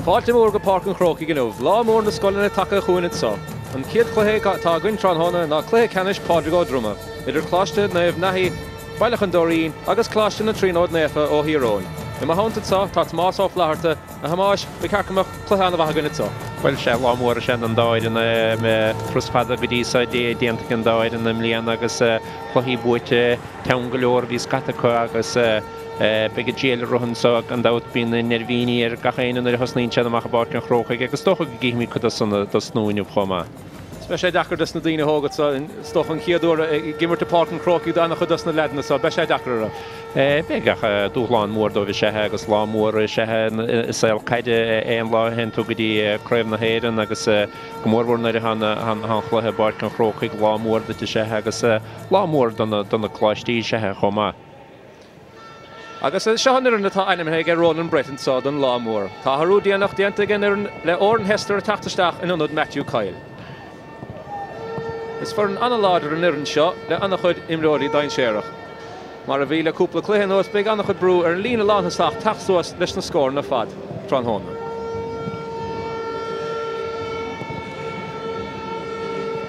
Fáilte mhór go Páirc an Chrócaigh inniu, lá mór na scoileanna tagtha chugainn anseo. An chéad chluiche atá againn tráthnóna ná cluiche ceannais Pádraig Ó Droma idir Coláiste Naomh Naithí, Baile an Doirín agus Coláiste na Tríonóide Naofa ó Thír Eoghain. I mo theannta anseo tá Tomás Ó Flatharta, A Thomáis, ba cheart go mbeadh cluiche an-mhaith againn anseo. Bhuel, sea, lá mór is ea don dá fhoireann. Turas fada go dtí seo déanta ag an dá fhoireann i mbliana agus cluichí buaite teann go leor a bhí scata acu agus beidh an triail ag rith anseo. Gan dabht bíonn neirbhíní ar gach éinne nuair a thosnaíonn siad amach i bPáirc an Chrócaigh agus is dócha go gcífimid cuid de san ag tosnú inniu chomh maith. Beidh sé deacair dos na daoine óga seo, is dócha an chéad uair ag imirt i Páirc an Chrócaigh d'an-chuid dos na leaideanna seo, beidh sé deacair orthu. Beidh ach dúshlán mór dóibh is ea é agus lá mór is ea é i saol caide é an lá a théann tú go dtí Craobh na hÉireann agus go mórmhór nuair atá an chluiche i bPáirc an Chrócaigh, lá mór duit is ea é agus lá mór do na coláistí is ea é chomh maith. Agus seo an fhoireann atá ainmnithe aige Ronan Brett anseo don lá mór. Tá athrú déanach déanta ag an fhoireann le Odhrán Hester ag teacht isteach in ionad Matthew Kyle. Is foireann an-láidir an fhoireann seo le an-chuid imreoirí dainséarach. Mar a bhí le cúpla cluiche anuas beidh an-chuid brú ar an líne lánthosach teacht suas leis na scóranna ar fad tráthnóna.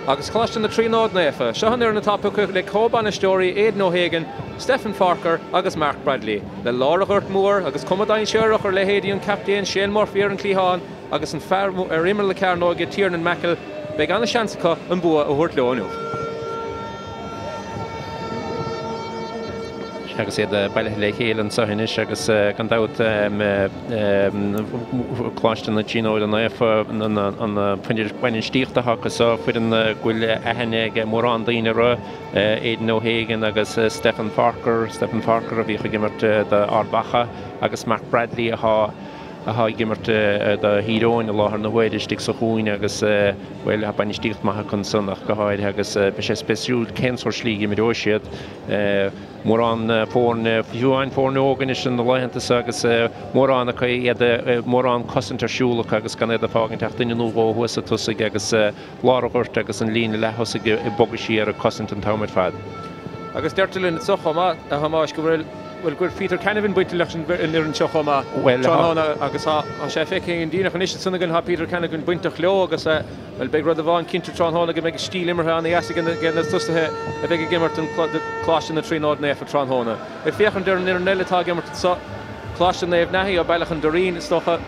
Agus Coláiste na Tríonóide Naofa, seo an fhoireann atá pioctha le comhbhainisteoirí Aidan O'Hagan, Stephen Farquhar agus Mark Bradley, le lár an ghoirt mór agus cuma dainséarach ar leithéidí an captaen Shane Murphy ar an chliathán agus an fear ar imeall na cearnóige Tiernan Mackle, beidh an-seans acu an bua a thabhairt leo inniu. Agus iad bailithe le chéile anseo anois agus gan dabht Coláiste na Tríonóide Naofa an bhainistíocht atá acu seo, foireann go bhfuil aithne ag mórán daoine orthu. Aidan O'Hagan agus Stephen Farquhar, Stephen Farquhar a bhíodh ag imirt d'Ard Mhacha agus Mark Bradley atá atá ag imirt do Thír Eoghain i láthair na huaire istigh sa chúinne agus bhuel tá bainistíocht maith acu ansan ach go háirithe agus beidh sé spéisiúil cén sórt slí a imreoidh siad. Mórán foirne, fiú amháin foirne óga anois na laethanta seo agus mórán acu iad mórán cosaint ar siúl acu agus gan iad ag fágaint ach duine nó dhó thuas a tosaigh agus lár an ghoirt agus an líne leath-thosaigh ag bogadh siar ag cosaint an t-am ar fad. Agus deirtear linn anseo chomh maith, a Thomáis, go bhfuil, bhuel, go bhfuil Peter Canavan bainte leis an bhfoireann seo chomh maith tráthnóna agus tá sé feicthe againn díreach anois ansan againn, tá Peter Canavan bainteach leo agus, bhuel, beidh rud amháin cinnte tráthnóna go mbeidh stíl imeartha an-dheas ag na tosaithe a bheidh ag imirt don Coláiste na Tríonóide Naofa tráthnóna. Ag féachaint ar an fhoireann eile atá ag imirt anseo, Coláiste Naomh Naithí ó Bealach an Doirín, is dócha,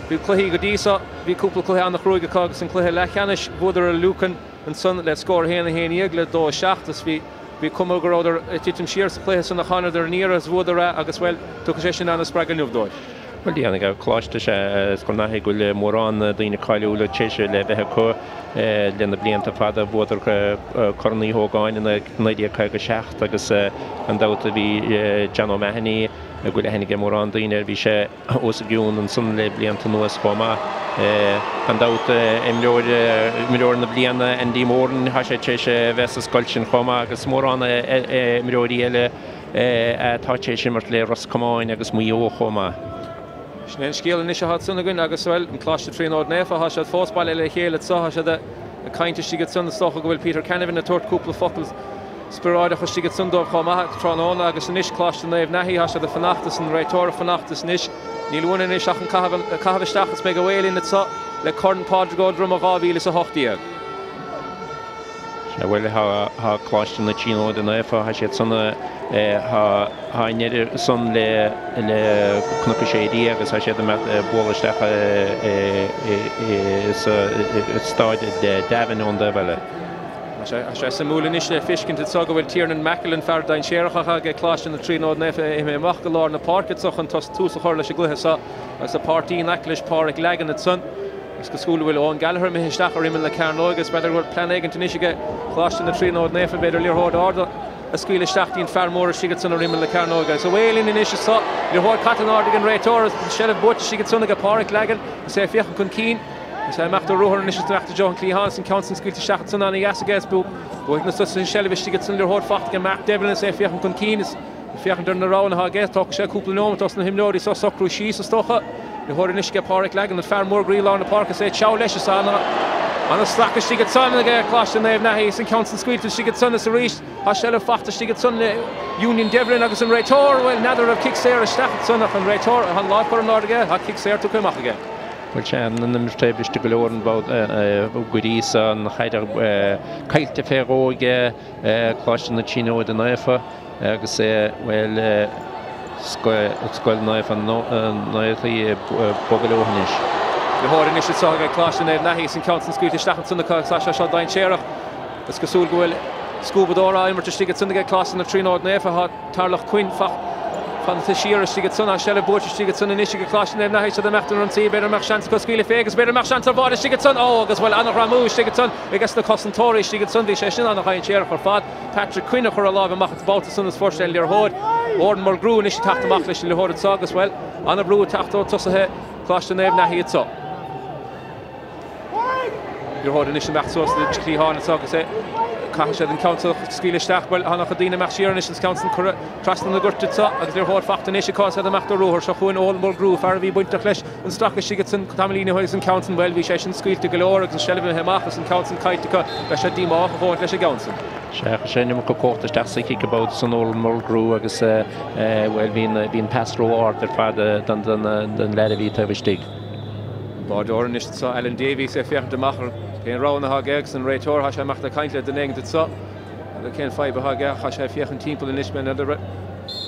bhí cluichí go dtí seo, Bhí cúpla cluiche an-chruaidh acu agus an cluiche leathcheannais bhuadar ar Lucan ansan le scór 1, 11 le 2, 7 is bhí bhí cuma go rabhadar ag titim siar sa chluiche san ach thánadar aniar agus bhuadar é agus bhuel tiocfaidh sé sin an-spreagadh inniu dóibh. Bhuel déanfaidh Coláiste sea Scoil Naithí go bhfuil mórán daoine cáiliúla tar éis le bheith acu le na blianta fada. Bhuadar Corn Uí Ógáin in 1957 agus gan dabht bhí John O'Mahony, go bhfuil aithne ag mórán daoine air, bhí sé. os a gcionn ansan le blianta anuas chomh maith. Gan dabht, imreoir, imreoir na bliana, Andy Moran, tá sé tar éis a bheith sa scoil sin chomh maith agus mórán imreoirí eile atá tar éis imirt le Ros Comáin agus Maigh Eo chomh maith. Sin é an scéal anois atá ansan againn agus, bhuel, an Coláiste Tríonóid Naofa, tá siad fós bailithe le chéile anso, tá siad ag caint istigh ansan, is dócha go bhfuil Peter Canavan ag tabhairt cúpla focal spioráideach istigh ansan dóibh chomh maith tráthnóna agus anois Coláiste Naomh Naithí, tá siad ag fanacht is an réiteoir ag fanacht is anois níl uainn anois ach an caitheamh isteach is beidh away linn anso le Corn Pádraig Ó Droma 2018. Sea, bhuel, tá Coláiste na Tríonóide Naofa, tá siad san, tá i ndeireadh san le le Cnoc Sé Ria agus tá siad ag bualadh isteach sa staid Davin ón dtaobh eile. Tá sé suimiúil anois le feiscint anso go bhfuil Tiernan Mackle, an fear dainséarach atá ag Coláiste na Tríonóide Naofa, imithe amach go lár na páirce anso chun tús a chur leis an gcluiche seo agus a páirtí in aice leis Páraic Lagan ansan. Is cosúil go bhfuil Eoin Gallagher imithe isteach ar imeall na cearnóige is b'fhéidir go bhfuil plean éigint anois aige Coláiste na Tríonóide Naofa, b'fhéidir liathróid ard a scaoileadh isteach dtí'n fear mór istigh ansan ar imeall na cearnóige. Is away linn anois anso, liathróid caite in airde ag an réiteoir agus an seilbh buaite istigh ansan aige Páraic Lagan is é ag féachaint chun cinn. Is é imeacht ar ruathar anois is imeacht i dtreo an chliatháin is an ceann san scaoilte isteach ansan ana-dheas aige is buafaidh na tosaithe an seilbh istigh ansan liathróid faighte aige Mark Devlin is é ag féachaint chun cinn is ag féachaint ar na roghanna atá aige. Tógfaidh sé cúpla nóiméad dos na himreoirí so socrú síos is dócha. Liathróid anois aige Páraic Lagan an fear mór i gcroílár na páirce is é ag treabhadh leis is ana ana-shlac istigh ansan aige Coláiste Naomh Naithí is an ceann san scaoilte istigh ansan is arís tá seilbh faighte istigh ansan le Union Devlin agus an réiteoir, bhuel n'fheadar raibh cic saor isteach ansan ach an réiteoir, tá an lámh curtha in airde aige, tá cic saor tugtha amach aige. Bhuel sea, an imirt briste go leor an babhta go dtí so, an chaid caillte fé dhó ag Coláiste na Tríonóide Naofa agus bhuel Scoil Naofa na Naoi ag bogadh leo anois. Liathróid anois anseo ag Coláiste Naomh Naithí is an ceann san scaoilte isteach ansan acu agus tá sé seo dainséarach. Is cosúil go bhfuil scuabadóir á imirt istigh ansan ag Coláiste na Tríonóide Naofa. Tá Tarlach Quinn fanta siar istigh ansan. Tá seilbh buaite istigh ansan anois ag Coláiste Naomh Naithí. Iad ag imeacht ar ionsaí. B'fhéidir go mbeadh seans acu scaoileadh fé agus b'fhéidir go mbeadh seans ar bháide istigh ansan. Ó agus bhuel an-ghreamú istigh ansan ages na cosantóirí istigh ansan. Bhí sé sin an-dhainséarach ar fad. Patrick Quinn a chuir a lámh amach an babhta san is fuair sé an liathróid. Odhrán Mulgrew anois ag teacht amach leis an liathróid anso agus bhuel an-bhrú ag teacht ó tosaithe Coláiste Naomh Naithí anso. Liathróid anois imeacht suas le cliathán anso agus é caithfidh siad an ceann seo a scaoileadh isteach. Bhuel, tá an-chuid daoine imeacht siar anois an ceann san curtha trasna na goirt anso agus liathróid fachta anois acu is iad imeacht ar ruathar. Seo chugainn Eoin Mulgrew, fear a bhí bainteach leis an sracadh istigh ansan tamaillín ó shin agus an ceann san, bhuel, bhí sé sin scaoilte go leor agus an seilbh imithe amach agus an ceann san caillte acu. Beidh sé díomách a dhóthaint leis an gceann san. Sea, chuir sé an iomarca cumhachta isteach sa chic an babhta san Eoin Mulgrew agus, bhuel, bhí an pas ró-ard ar fad don leaid a bhí taobh istigh. Báideoir anois anseo, Alan Davies, é ag féachaint amach ar cén roghanna atá aige agus an réiteoir, tá sé ag imeacht ag caint le duine éigint anseo. N'fheadar cén fadhb atá aige ach tá sé ag féachaint timpeall anois, n'fheadar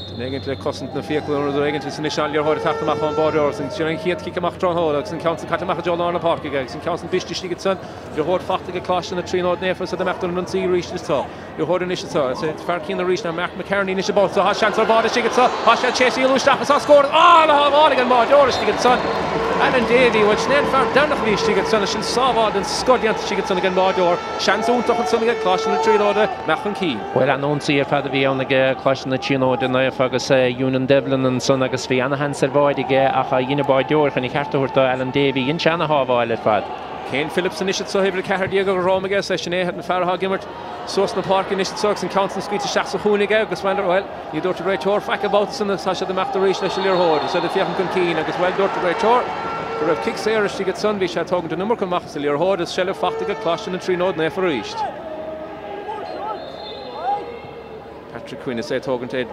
duine éigint le cosaint na fiacla nó rud éigint. Is anois an liathróid ag teacht amach ón báideoir agus sin an chéad chic amach tráthnóna agus an ceann san caite amach i dtreo lár na páirce aige agus an ceann san briste istigh ansan. Liathróid fachta ag Coláiste na Tríonóide Naofa is iad ag imeacht ar an ionsaí arís anseo. Liathróid anois anseo. Is é an fear céanna arís ná Mark McCartney anois an babhta seo. Tá seans ar bháide istigh anseo. Tá sé tar éis éalú isteach is tá scór. An-shábháil ag an mbáideoir istigh ansan. Alan Davey, bhuel sin é an fear deireanach a bhí istigh ansan. Sin sábháil den scoth déanta istigh ansan ag an mbáideoir. Seans iontach ansan ag Coláiste na Tríonóide imeacht chun cinn. Bhuel, an-ionsaí ar fad a bhí ann ag Coláiste na Tríonóide Naofa agus Eunan Devlin ansan agus bhí ana-sheans ar bháide aige ach dhein an báideoir chun a cheart a thabhairt do Alan Davey, dhein sé ana-shábháil ar fad. Kane Phillips anois anseo, uimhir 14 ar a dhroim aige, is é sin é an fear atá ag imirt suas na páirce anois anseo agus an ceann san scaoilte isteach sa chúinne aige agus bhuel, bhuel, ní dúirt an réiteoir faic an babhta san agus tá siad ag imeacht arís leis an liathróid is iad ag féachaint chun cinn agus bhuel, dúirt an réiteoir go raibh cic saor istigh ansan, bhí sé ag tógaint an iomarca amach as an liathróid is seilbh fachta ag Coláiste na Tríonóide Naofa arís. Patrick Quinn is é ag tógaint é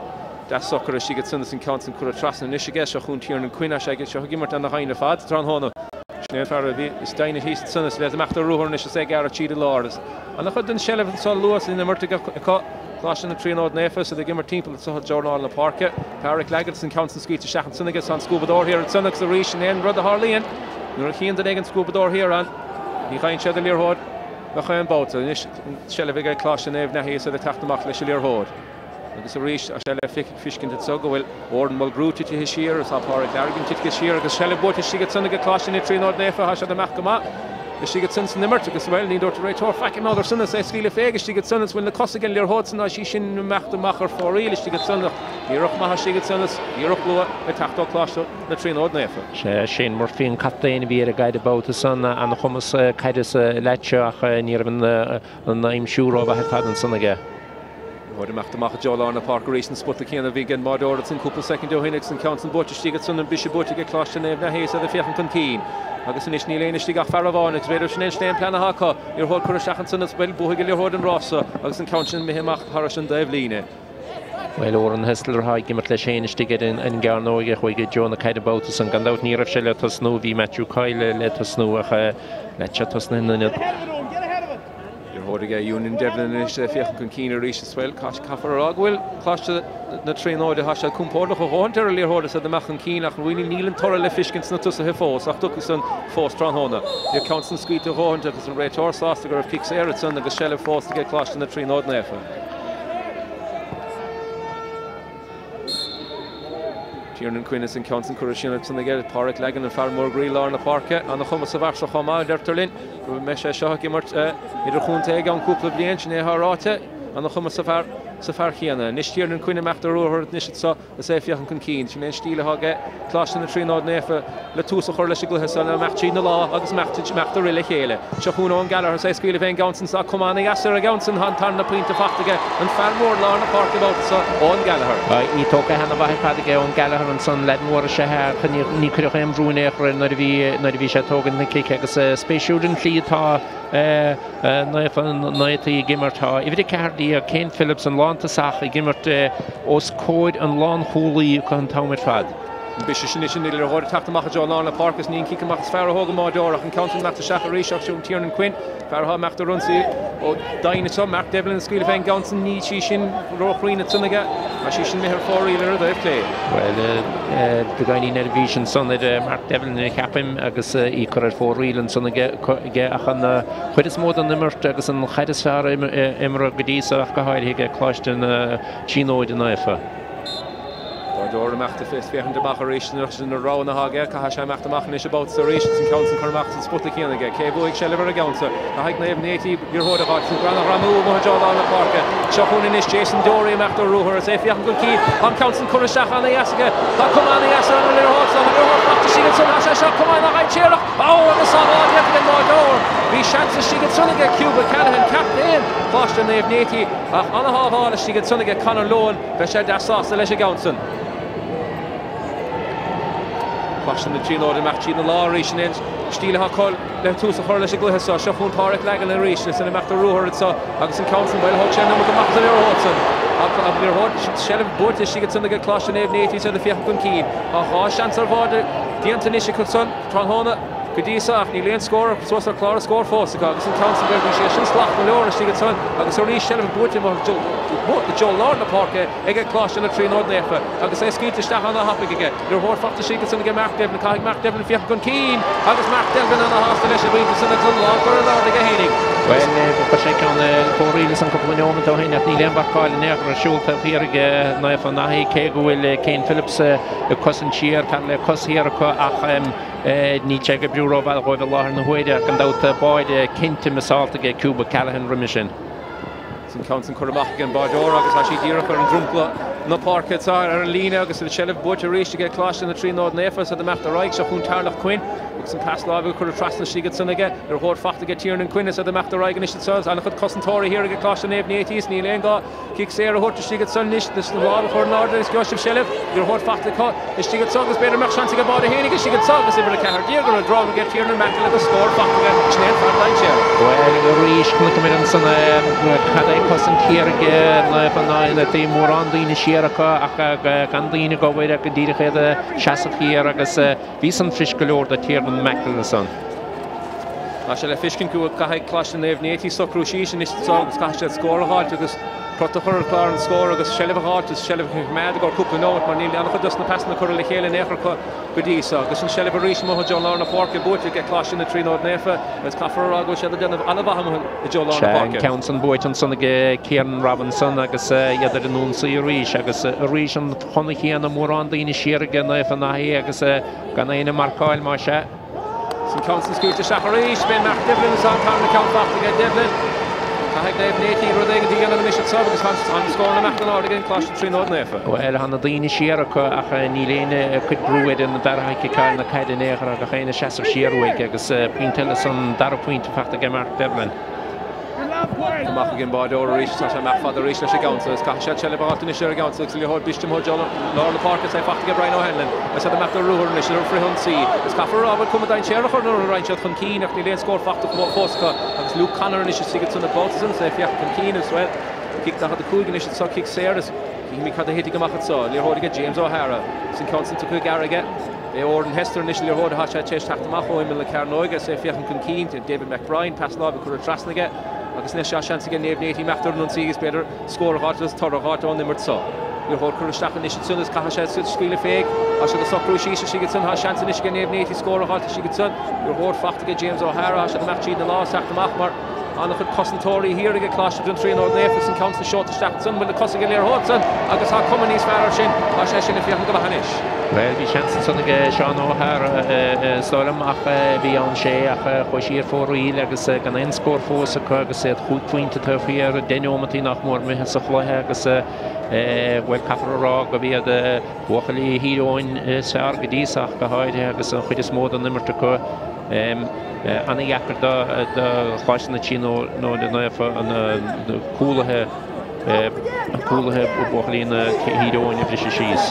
deas socair istigh ansan is an ceann san curtha trasna anois aige. Seo chugainn Tiernan Quinn tá sé seo ag imirt ana-dhoimhin ar fad tráthnóna. Sin é an fear a bhí is doimhne thíos ansan is iad ag imeacht ar ruathar anois is é ag gearradh tríd an lár. Is ana-chuid den seilbh anso luath san imirt acu. Coláiste na Tríonóide Naofa is iad ag imirt timpeall anso i dtreo lár na páirce. Pádraic Lagan is an ceann san scaoilte isteach ansan aige. Tá an scuabadóir thiar ansan agus arís sin é an rud a tharlaíonn nuair a chíonn duine éigin scuabadóir thiar ann. Ní fhaigheann siad an liathróid gach aon babhta. Anois an tseilbh ag Coláiste Naomh Naithí is iad ag teacht amach leis an liathróid. Agus arís, tá sé le fiscint anso go bhfuil Odhrán Mulgrew titithe siar agus tá Pádraig Larrigan titithe siar agus seilbh buaite istigh ansan ag Coláiste na Tríonóide Naofa. Tá siad ag imeacht go maith istigh ansan san imirt agus, bhuel, ní dúirt an réiteoir faic mar sin is é ag scaoileadh fé istigh ansan is bhfuil na cosa ag an liathróid san, tá sí sin imeacht amach ar fóraoil istigh ansan ach iarracht maith istigh ansan is iarracht luath ag teacht ó Coláiste na Tríonóide Naofa. Sé Shane Murphy an captaen a bhí ar an gcaid an babhta san. An-chumas caide sa leaid seo ach ní raibh an aimsiú rómhaith ar fad ansan aige. Liathróid imeacht amach i dtreo lár na páirce arís, an spota céanna a bhí ag an mbáideoir ansan cúpla soicind ó shin agus an ceann san buaite istigh ansan, an briseadh buaite ag Coláiste Naomh Naithí is iad ag féachaint chun cinn. Agus anois níl éinne istigh ach fear amháin agus b'fhéidir sin é an slé an plean atá acu. Liathróid curtha isteach ansan is bhuel, buafaidh an liathróid an rása agus an ceann sin imithe amach thairis an dtaobhlíne. Bhuel, Odhrán Hessler atá ag imirt leis féin istigh ar an gcearnóig a chuaigh i dtreo na caide an babhta san. Gan dabht ní raibh sé le tosnú, bhí Matthew Coyle le tosnú ach leaid seo tosnaithe ina ionad. Liathróid aige Eunan Devlin anois é ag féachaint chun cinn arís is bhuel, caithfear a rá go bhfuil Coláiste na Tríonóide, tá siad compordach a dhóthaint ar an liathróid is iad ag imeacht chun cinn ach níl an toradh le fiscint sna tosaithe fós ach tiocfaidh san fós tráthnóna. Bhí an ceann san scaoilte a dhóthaint agus an réiteoir sásta go raibh cic saor ansan agus seilbh fós aige Coláiste na Tríonóide Naofa. Tiernan Quinn is an ceann san curtha siar ansan aige Pádraic Lagan, an fear mór groí lár na páirce. Ana-chumas sa bhfear seo chomh maith, deirtear linn go mbeidh sé seo ag imirt idirchontae i gceann cúpla bliain, sin é atá ráite. Ana-chumas sa bhfear sa bhfear chéanna. Anois Tiernan Quinn ag imeacht ar ruathar anois anso. Is é ag féachaint chun cinn. Sin é an stíl atá aige Coláiste na Tríonóide Naofa le tús a chur leis an gcluiche seo, ná imeacht tríd na lámha agus imeacht imeacht ag rith le chéile. Seo chugainn Eoin Gallagher is é ag scaoileadh fén gceann san. Tá cuma ana-dheas ar an gceann san. Tá an tarna pointe fachta aige, an fear mór lár na páirce an babhta seo, Eoin Gallagher. Í tógtha ana-mhaith ar fad aige Eoin Gallagher ansan. Leaid mór is ea é ach ní cuireadh aon bhrú in aon chor air nuair a bhí nuair a bhí sé ag tógaint na cice agus spéisiúil an tslí atá Naomh Naithí ag imirt. Tá uimhir 14, Kane Phillips, an lántosach, ag imirt os comhair an lánchúlaí acu an t-am ar fad. An biseach sin anois an liathróid ag teacht amach i dtreo lár na páirce is ní an cic amach is fearr a thóg an báideoir ach an ceann sin imeacht isteach arís ach sin Tiernan Quinn, fear atá imeacht ar ionsaí ó Daighin anseo, Mark Devlin ag scaoileadh fén gceann sin, níl sí sin róchruinn ansan aige, tá sí sin imithe ar fóraoil ar an dtaobh clé. Bhuel, beagáinín neirbhís ansan ar Mark Devlin a cheapaim agus í curtha ar fóraoil ansan aige ach an chuid is mó den imirt agus an chaid is fearr imeartha go dtí so ach go háirithe ag Coláiste na Tríonóide Naofa. Báideoir imeacht ag féachaint amach arís sin na roghanna atá aige. Caithfidh sé imeacht amach anois an babhta seo arís. Is an ceann san curtha amach san spota céanna aige. Cé bhuafaidh seilbh ar an gceann seo? Caithfidh Naomh Néití liathróid a dh'fháilt. Sin greanadh amuigh i dtreo lár na páirce. Seo chugainn anois Jason Dory imeacht ar ruathar. Is é féachaint chun cinn. Tá an ceann san curtha isteach ana-dheas aige. Tá cuma ana-dheas ar an liathróid seo. An liathróid faighte istigh ansan. Tá sé seo cuma ana-dhainséarach. Ó agus sábháil déanta ag an mbáideoir. Bhí seans istigh ansan aige Cuba Callaghan, captaen Choláiste Naomh Néití. Ach ana-shábháil istigh ansan aige Conor Lohan. Beidh sé deas sásta leis an gceann san. Coláiste na Tríonóide imeacht tríd an lár arís. Sin é an stíl atá acu le tús a chur leis an gcluiche seo. Seo chugainn Páraic Lagan arís. Is ag imeacht ar ruathar anseo agus an ceann san, bhuel, thóg sé an iomarca amach as an liathróid san. Ach an liathróid, seilbh buaite istigh ansan ag Coláiste Naomh Néití is iad ag féachaint chun cinn. Tá 2 seans ar bháide déanta anois acu san tráthnóna go dtí seo ach níl aon scór suas ar chlár na scór fós acu agus an ceann san, bhuel, bhí sé sin salach go leor istigh ansan agus arís seilbh buaite amuigh i dtreo lár na páirce ag Coláiste na Tríonóide Naofa agus é scaoilte isteach ana-thapaidh aige. Liathróid faighte istigh ansan aige Mark Devlin. Caithfidh Mark Devlin féachaint chun cinn agus Mark Devlin ana-shásta leis an bpointe san agus an lámh curtha in airde aige fhéinig. Bhuel, chuir sé ceann ar fóraoil ansan cúpla neomat ó shin ach níl aon mharcáil in aon chor ar siúl taobh thiar ag Naomh Naithí cé go bhfuil Cian Phillips ag cosaint siar, fear le cos thiar acu ach níl sé ag oibriú rómhaith dhóibh i láthair na huaire ach gan dabht báide cinnte miseálta aige Cuba Callaghan roimhe sin. An ceann san curtha amach ag an báideoir agus tá sí díreach ar an dromchla na páirce anseo ar an líne agus an seilbh buaite arís aige Coláiste na Tríonóide Naofa is iad imeacht ar aghaidh. Seo chugainn Tarlach Quinn agus an pas láimhe curtha trasna istigh ansan aige. Liathróid faighte aige Tiernan Quinn is iad imeacht ar aghaidh anois anseo. An-chuid cosantóirí thiar aige Coláiste Naomh Néití is níl aon gá Cic saor a thabhairt istigh ansan anois leis na lámha a chur in airde agus gheobhaidh sibh seilbh. Liathróid faighte acu istigh anso agus b'fhéidir go mbeadh seans ag an báide fhéinig istigh anso agus uimhir 14 ar an drong aige Tiernan Macklin agus scór faighte aige. Sin é an fear dainséarach. Bhuel, arís, chonaiceamar ansan cad é cosaint thiar ag Naomh Anna. Mórán daoine siar acu ach gan daoine ag obair ach go díreach iad ag seasamh thiar agus Bhí san fuirist go leor do Tiernan Macklin ansan. Tá sé le feiscint go gcaithfidh Coláiste Naomh Néití socrú síos anois anseo agus caithfidh siad scór a dh'fháilt agus crot a chur ar chlár an scóir agus seilbh a dh'fháilt agus seilbh a choimeád i gcomhair cúpla nóiméad mar níl an-chuid dos na pasanna curtha le chéile in aon chor acu go dtí seo. Agus an seilbh arís amuigh i dtreo lár na páirce buaite ag Coláiste na Tríonóide Naofa agus caithfear a rá go bhfuil siad ag déanamh an-mhaith amuigh i dtreo lár na Sea, an páirce. ceann san buaite ansan ag Kieran Robinson agus iad ar an ionsaí arís agus arís an chuma chéanna, mórán daoine siar ag Naomh Annaí agus gan éinne ag marcáil, más ea. Is an ceann san scaoilte isteach arís. B'é Mark Devlin is an tarna ceann faighte aige Devlin. Caithfidh Naomh Néití rud éigin a dhéanamh anois anseo agus tá an scór imeacht in airde ag Coláiste Tríonóide Naofa. Bhuel, tá na daoine siar acu ach níl éinne ag cur brú ar an bhfear atá ag ciceáil na caide in aon chor, gach éinne ag seasamh siar uaidh agus pointe eile san dara pointe faighte aige Mark Devlin. Amach ag an báideoir arís, tá sé amach fada arís leis an gceann san agus caithfidh siad seilbh a fháilt anois ar an gceann san agus liathróid briste amuigh i dtreo lár na páirce is é faighte aige Brian O'Hanlon is iad imeacht ar ruathar anois ar frithionsaí is caithfear a rá bhfuil cuma dainséarach orthu nuair a raghann siad chun cinn ach níl aon scór faighte fós acu agus Luke Connor anois istigh ansan an babhta san is é ag féachaint chun cinn agus bhuel cic 45 anois anseo cic saor is cífimid cad a thitfidh amach anseo liathróid aige James O'Hara is an ceann san tugtha gearr aige É Odhrán Hester anois an liathróid atá sé tar éis teacht amach ó imeall na cearnóige is é ag féachaint chun cinn. David McBrien, pas láimhe curtha trasna aige agus anois tá seans aige Naomh Néití imeacht ar an ionsaí agus b'fhéidir scór a dh'fháilt agus toradh a dh'fháilt ón imirt seo. Liathróid curtha isteach anois ansin agus caithfidh sé scaoileadh fé. Tá siad ag socrú síos istigh ansin. Tá seans anois aige Naomh Néití scór a dh'fháilt istigh ansin. Liathróid faighte aige James O'Hara. Tá siad imeacht tríd na lámha is teacht amach mar An-chuid cosantóirí thiar ag Coláiste na Tríonóide Naofa is an ceann san seolta isteach ansan, bhfuil na cosa ag an liathróid san agus tá cuma níos fearr air sin, tá sé sin ag féachaint go maith anois. Bhuel, bhí seans ansan ag Seán O'Hara is dóigh liom ach bhí ann sé ach chuaigh sí ar fóraoil agus gan aon scór fós acu agus iad chúig phointe taobh thiar, 10 neomataí nach mór imithe sa chluiche agus bhuel caithfear a rá gurb iad buachaillí Thír Eoghain is fearr go dtí so ach go háirithe agus an chuid is mó den imirt acu. Ana-dheacair do Choláiste na Tríonóide Naofa na cúlaithe. Cúlaithe buachaillí na Thír Eoghain a bhriseadh síos.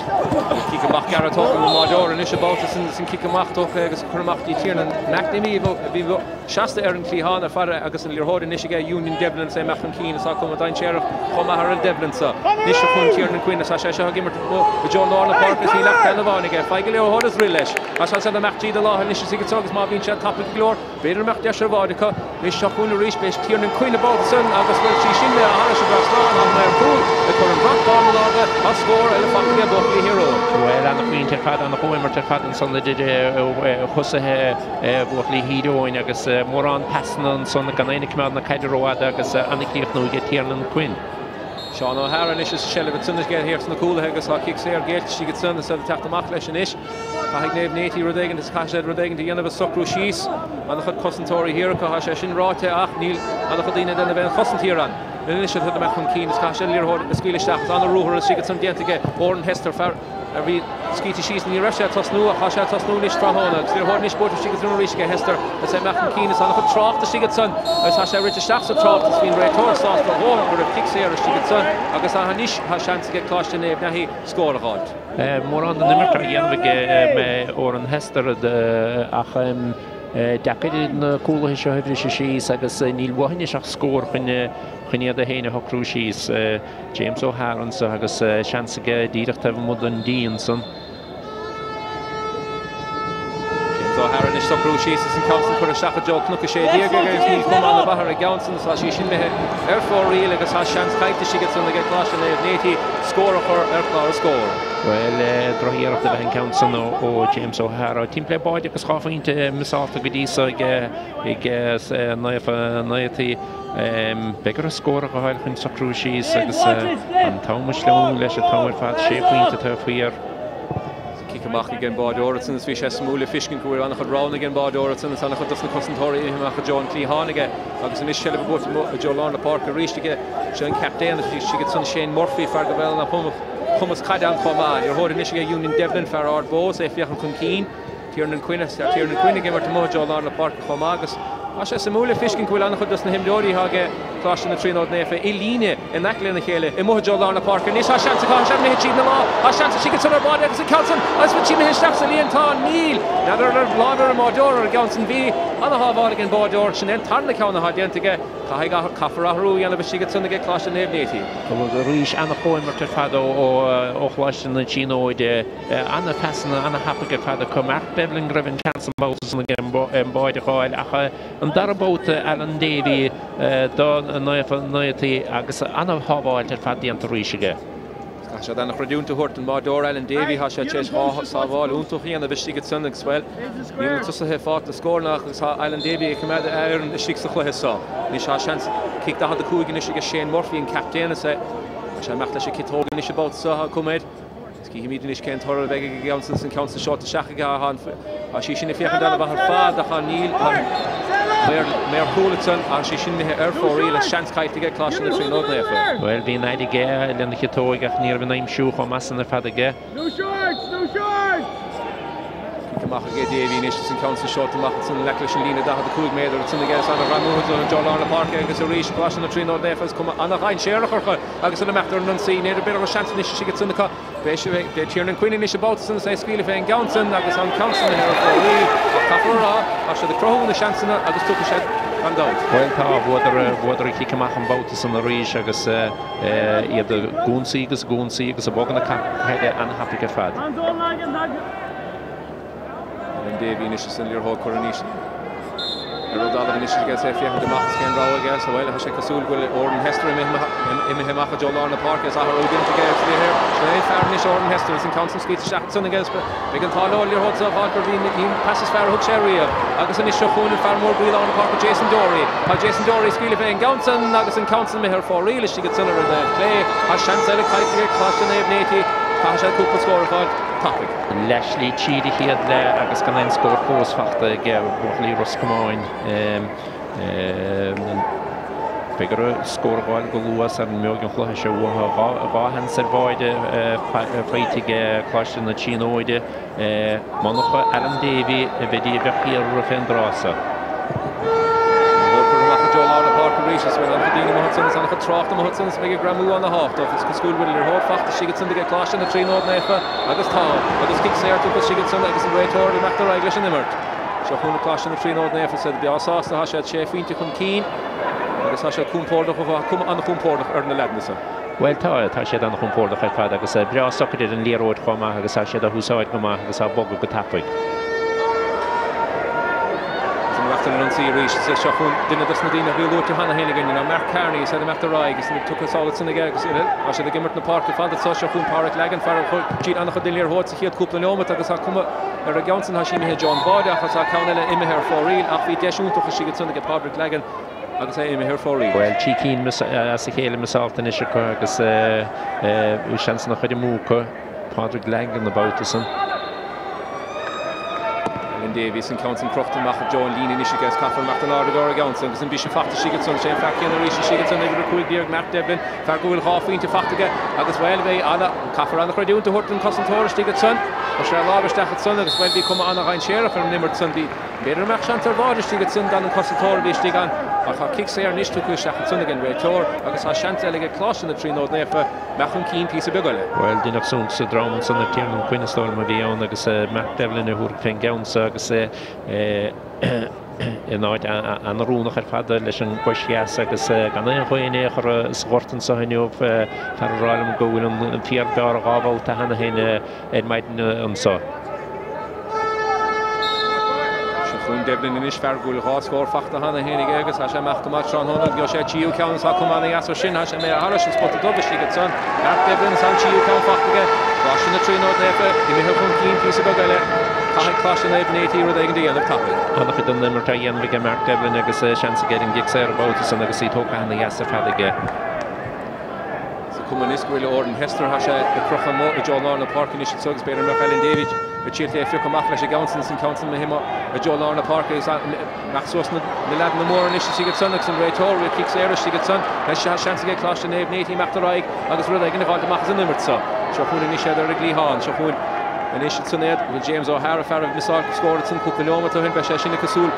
Cic amach gearr tógtha ón mbáireoir anois an babhta sin is an cic amach tógtha agus curtha amach dtí Tiernan McNamee a bhí seasta ar an chliathán ar fad agus an liathróid anois aige Eunan Devlin is é amach chun cinn is tá cuma dainséarach chomh maith ar an Devlin seo. Anois seo chugainn Tiernan Quinn is tá sé seo ag imirt i dtreo lár na páirce is níl ach ceann amháin aige. Faigh an liathróid is rith leis. Tá sé amach tríd an láthair anois is ag agus má bhíonn sé tapaidh go leor B'fhéidir go mbeadh deis ar bháide acu. Anois seo chugainn arís, beidh Tiernan Quinn an babhta san agus bhuel sí sin le thairis an dtrasnán ach maor cúil ag cur an brat bán in airde tá scór eile faighte ag buachaillí Thír Eoghain. Bhuel, ana-phointe ar fad, ana-chomhimirt ar fad ansan idir thosaithe bhuachaillí Thír Eoghain agus mórán pasanna ansan gan éinne ag coimeád na caide rófhada agus ana-chríochnú ag Tiernan Quinn. Seán O'Hara anois is seilbh ansan aige thiar sna cúlaithe agus tá cic saor géillte istigh ansan is iad ag teacht amach leis anois. Caithfidh Naomh Néití rud éigin is caithfidh siad rud éigin a dhéanamh a socrú síos. An-chuid cosantóirí thiar acu, tá sé sin ráite ach níl an-chuid daoine ag déanamh aon chosaint thiar ann. Anois atá amach chun cinn is caithfidh siad an liathróid a scaoileadh isteach. Is an-ruathar istigh ansan déanta aige Odhrán Hester, fear a bhí scaoilte síos, ní raibh sé ag tosnú ach tá sé ag tosnú anois tráthnóna agus liathróid anois buaite istigh ansan arís aige Hester is é amach chun cinn is an-chuid trácht istigh ansan agus tá sé rite isteach sa trácht is bhí an réiteoir sásta a dhóthain go raibh cic saor istigh ansan agus anois tá seans aige Coláiste Naomh Naithí scór a dh'fháilt. Mórán den imirt á dhéanamh ag Odhrán Hester ach deacair na cúlaithe seo a bhriseadh síos agus níl uathu anois ach scór chun iad féin a shocrú síos. James O'Hara anso agus seans aige díreach taobh amuigh den díon san. James O'Hara anois socrú síos is an ceann san curtha isteach i dtreo Cnoc 16 aige agus níl cuma ana mhaith ar an gceann san tá sí sin imithe ar fóraoil agus tá seans caillte istigh ansan ag Coláiste Naomh Néití scór a chur ar chlár na scór. Bhuel, drochiarracht ab ea an ceann san ó James O'Hara. Timpeall le báide agus dhá phointe miseálta go dtí so ag Naomh Néití. Beidh orthu scór a dh'fháil chun socrú síos agus an t-am ag sleamhnú leis an t-am ar fad, sé phointe atá faoi. Cic amach ag an báireoir ansan is bhí sé suimiúil le fiscint go bhfuil an-chuid roghanna ag an báireoir ansan is an-chuid dos na cosantóirí imithe amach i dtreo an chliatháin aige agus anois seilbh buaite i dtreo lár na páirce arís aige. Seo an captaen istigh ansan Shane Murphy, fear go bhfuil an-chumas caide ann chomh maith. Liathróid anois aige Eunan Devlin, fear Ard Bó is é ag féachaint chun cinn. Tiernan Quinn is Tiernan Quinn ag imirt amuigh i dtreo lár na páirce chomh maith agus tá sé suimiúil le fiscint go bhfuil an-chuid dos na himreoirí atá aige Coláiste na Tríonóide Naofa i líne in aice lena chéile amuigh i dtreo lár na páirce. Anois tá seans acu, tá sé imithe tríd na lámha, tá seans istigh ansan ar bháide agus an ceann san agus bhfuil sí imithe isteach sa líontán? Níl! N'fheadar an raibh lámh ar an mbáideoir ar an gceann san. Bhí ana-shábháil ag an báideoir. Sin é an tarna ceann atá déanta aige. Caithfidh, caithfear athrú a dhéanamh istigh ansan aige Coláiste Naomh Néití. Arís ana-chomhimirt ar fad ó Choláiste na Tríonóide. Ana-phasanna, ana-thapaidh ar fad acu. Mark Devlin go raibh an seans an babhta san aige an báide a fháil ach an dara babhta Alan Davey do Naomh Néití agus ana-shábháilt ar fad déanta arís aige. Caithfidh siad ana-chreidiúint a thabhairt don mbáideoir Alan Davey, tá sé tar éis dhá sábháil iontach a dhéanamh istigh ansan agus, bhuel, níl na tosaithe ag fáilt na scóranna agus tá Alan Davey ag coimeád a fhoireann istigh sa chluiche seo. Anois tá seans cic 45 anois aige Shane Murphy, an captaen, is é tá sé amach leis an ciotóg anois an babhta seo, tá cuma air. Is cífimid anois cén toradh a bheidh ag an gceann san, is an ceann san seolta isteach aige. Tá sí sin ag féachaint ana-mhaith ar fad ach níl an maor cúil ansan, tá sí sin imithe ar fóraoil is seans caillte aige Coláiste na Tríonóide Naofa. Bhuel, bhí an fhaid aige lena chiotóig ach ní raibh an aimsiú chomh maith san ar fad aige. Cic amach aige Davy anois is an ceann san seolta amach ansan in aice leis an líne 45 méadar ansan aige is ana-ghreamú i dtreo lár na páirce agus arís Coláiste na Tríonóide Naofa is cuma ana-dhainséarach orthu. Agus an imeacht ar an ionsaí, n'fheadar b'fhéidir go raibh seans anois istigh ansan acu. Beidh sé, beidh Tiernan Quinn anois an babhta san is é ag scaoileadh fén gceann san agus an ceann san imithe ar fóraoil. Ach caithfear a rá, tá siad ag cruthú na seansanna agus tiocfaidh siad gan dabht. Bhuel tá, bhuadar, bhuadar an cic amach an babhta san arís agus iad ag ionsaí agus ag ionsaí agus ag bogadh na caide ana-thapaidh ar fad. Alan Davey anois is an liathróid curtha aníos ar an dtalamh anois aige is é ag féachaint amach is cén rogha aige so bhuel tá sé cosúil go bhfuil Odhrán Hester imithe amach i dtreo lár na páirce is athrú déanta aige is ní sin é fear anois Odhrán Hester is an ceann san scaoilte isteach ansan aige is beidh an t-ádh leo an liathróid seo a fháil gur bhí ní an pas is fearr a thug sé riamh agus anois seo chugainn an fear mór i lár na páirce Jason Dory tá Jason Dory ag scaoileadh fé an gceann san agus an ceann san imithe ar fóraoil istigh ansan ar an dtaobh clé tá seans eile caillte ag Coláiste Naomh Néití caithfidh siad cúpla scór a fháil tapaidh. Leathshlí tríd an chéad leath agus gan aon scór fós fachta ag buachaillí Ros Comáin. Beidh orthu scór a dh'fháil go luath sara n-imeoidh an chluiche seo uathu. Dhá sheans ar bháide faighte ag Coláiste na Tríonóide. Munach Alan Davey a bheidh a bheadh thiar fén dtráth so. Curtha amach i dtreo lár na páirce arís. arís is bhfuil an-chuid daoine amuigh ansan is an-chuid trácht amuigh ansan is beidh ag greamú ana-thábhachtach. Is cosúil go bhfuil liathróid fachta istigh ansan aige Coláiste na Tríonóide Naofa agus tá agus cic saor tugtha istigh ansan agus an réiteoir ag imeacht ar aghaidh leis an imirt. Seo chugainn Coláiste na Tríonóide Naofa is iad breá sásta tá siad sé phointe chun cinn agus tá siad compordach tá cuma an-chompordach ar na leaideanna san. Bhuel tá, tá siad an-chompordach ar fad agus breá socair ar an liathróid chomh maith agus tá siad á húsáid go maith agus á bogadh go tapaidh. Is an imeacht ar an ionsaí arís is é seo chugainn duine dos na daoine a bhí luaite cheana féin againn ná Mark Carney is é ag imeacht ar aghaidh is iad tugtha sall ansan aige agus tá siad ag imirt na páirce fada seo seo chugainn Páraic Lagan fear a chuir siad an-chuid den liathróid sa chéad chúpla neomat agus tá cuma ar an gceann san tá sí imithe i dtreo an bháide ach tá ceann eile imithe ar fóraoil ach bhí deis iontach istigh ansan aige Pádraig Lagan agus é imithe ar fóraoil. Bhuel, trí cinn as a chéile miseáilte anois acu agus seans an-chuid amú acu. Pádraig Lagan an babhta san. Alan Davies an ceann san crochta amach i dtreo an líne anois aige is caithfear imeacht in airde ar an gceann san agus an bise fachta istigh ansan. Sé an fear céanna arís istigh ansan, uimhir 15, Mark Devlin, fear go bhfuil 2 phointe fachta aige agus bhuel, bheidh ana, caithfear ana-chreidiúint a thabhairt don chosantóir istigh ansan. Chuir sé a lámh isteach ansan agus bhuel, bhí cuma ana-dhainséarach ar an imirt san. Bhí. B'fhéidir go mbeadh seans ar bháide istigh ansin gan an cosantóir a bhí istigh ann, ach tá cic saor anois tugtha isteach ansan ag an réiteoir agus tá seans eile ag Coláiste na Tríonóide Naofa imeacht chun cinn píosa beag eile. Bhuel, deineadh suntas sa dream ansan ar Tiernan Quinn is dóigh liom a bhí ann agus Mark Devlin a thabharfadh fén gceann so agus é in áit an-oiriúnach ar fad leis an gcois dheas agus gan aon ghaoth in aon chor sa ghort anso inniu, fear ag rá liom go bhfuil an fíor beár dhá bhabhta cheana féin. ar maidin anso. Seo chugainn Devlin anois, fear go bhfuil 2 scór fachta cheana féin aige agus tá sé amach go maith tráthnóna. Gheobhaidh sé tríú ceann is tá cuma ana-dheas air sin. Tá sé imithe thairis an spota dubh istigh ansan. Mark Devlin is an tríú ceann fachta aige. Coláiste na Tríonóide Naofa imithe chun cinn píosa beag eile. Caithfidh Coláiste Naomh Néití rud éigin a dhéanamh tapaidh. An-chuid den imirt á dhéanamh aige Mark Devlin agus seans aige ar an gcic saor an babhta san agus í tógtha ana-dheas ar fad aige. Is cuma anois go bhfuil Odhrán Hester, tá sé ag crochadh amuigh i dtreo lár na páirce anois anso agus b'fhéidir go mbeadh Alan Davies ag triail é a phiocadh amach leis an gceann san is an ceann san imithe i dtreo lár na páirce agus imeacht suas na leaideanna móra anois istigh ansan agus an réiteoir bhfuil cic saor istigh ansan anois tá seans aige Coláiste Naomh Néití imeacht ar aghaidh agus rud éigin a dh'fháilt amach as an imirt seo. Seo chugainn anois iad ar an gcliathán. Seo chugainn anois ansan iad. Bhfuil James O'Hara fear a mhiseáil scór ansan cúpla neomat ó shin beidh sé sin ag cosúil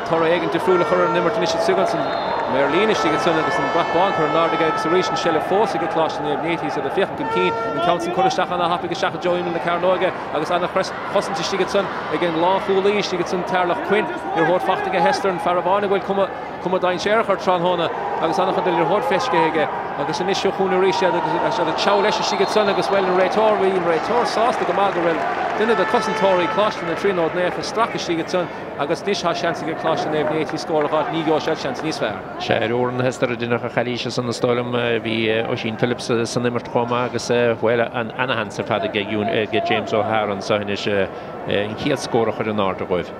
toradh éigin difriúil a chur ar an imirt anois istigh ansan. Maor líne istigh ansan agus an brat bán curtha in airde aige agus arís an seilbh fós ag Coláiste Naomh Néití is iad ag féachaint chun cinn. An ceann san curtha isteach ana-thapaidh isteach i dtreo imeall na cearnóige agus ana-chosaint istigh ansan ag an lánchúlaí istigh ansan Tarlach Quinn. Liathróid fachta aige Hester, an fear amháin a bhfuil cuma cuma dainséarach air tráthnóna agus an-chuid de liathróid feiscithe aige agus anois seo chugainn arís iad agus iad ag treabhadh leis istigh ansan agus bhuel an réiteoir, bhí an réiteoir sásta go maith go raibh duine de chosantóirí Coláiste na Tríonóide Naofa ag stracadh istigh ansan. Agus anois tá seans ag Coláiste Naomh Néití scór a dh'fháilt, ní gheobhaidh siad seans níos fearr. Sea, ar Odhrán Hester a deineadh an chalaois ansan is dóigh liom. Bhí Oisín Phillips san imirt chomh maith agus, bhuel, ana-sheans ar fad ag James O'Hara anseo anois an chéad scór a chur in airde dhóibh.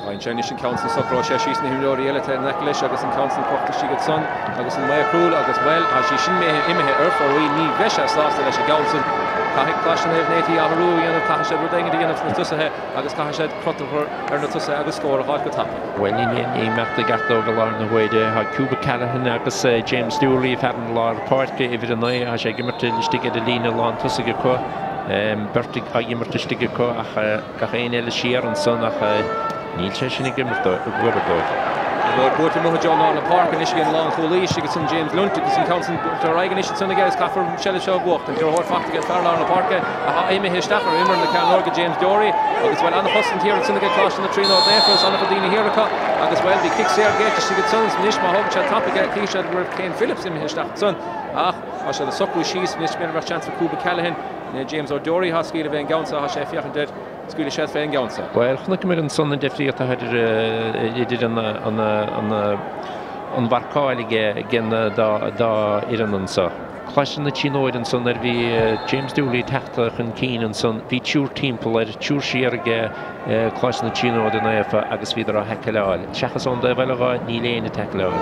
Faigheann sé anois an ceann san socróidh sé síos na himreoirí eile atá in aice leis agus an ceann san crochta istigh ansan agus an Maigh Chrúil agus, bhuel, tá sí sin imithe ar fóraoil, ní bheidh sé sásta leis an gceann san. Caithfidh Coláiste Naomh Néití athrú a dhéanamh, caithfidh siad rud éigin a dhéanamh sna tosaithe agus caithfidh siad crot a chur ar na tosaithe agus scór a dh'fháilt go tapa. Bhuel, ní imeacht i gceart dóibh i láthair na huaire. Tá Cuba Callaghan agus James Dooley, fear an lár páirce, uimhir 9, tá sé ag imirt istigh ar an líne lán tosaigh acu. Beirt á imirt istigh acu ach gach éinne eile siar ansan ach níl sé sin ag imirt obair dóibh. Liathróid buaite amuigh i dtreo lár na páirce anois ag an lánchúlaí istigh ansan James Lunt agus an ceann san buailte ar aghaidh anois ansan aige agus caithfear an seilbh seo a bhuachtaint. Liathróid fachta ag an fear lár na páirce atá imithe isteach ar imeall na cearnóige James Dorey agus bhuel an-chosaint thiar ansan aige Coláiste na Tríonóide Naofa agus an-chuid daoine thiar acu agus bhuel bhí cic saor géillte istigh ansan agus anois má thógann siad tapaidh é tchífidh siad go raibh Kane Phillips imithe isteach ansan ach tá siad ag socrú síos anois b'fhéidir go mbeadh seans ag Cuba Callaghan Né James O'Dory atá ag scaoileadh fén gceann seo, tá sé ag féachaint air, scaoilfidh sé fén gceann seo. Bhuel, chonaiceamar ansan an difríocht atá idir an mharcáil ag an dá fhoireann anso. Coláiste na Tríonóide ansan nuair a bhí James Dooley ag teacht chun cinn ansan, bhí triúr timpeall air, triúr siar ag Coláiste na Tríonóide Naofa agus bhíodar á thaicleáil. Seachas ón dtaobh eile dho, níl éinne ag taicleáil.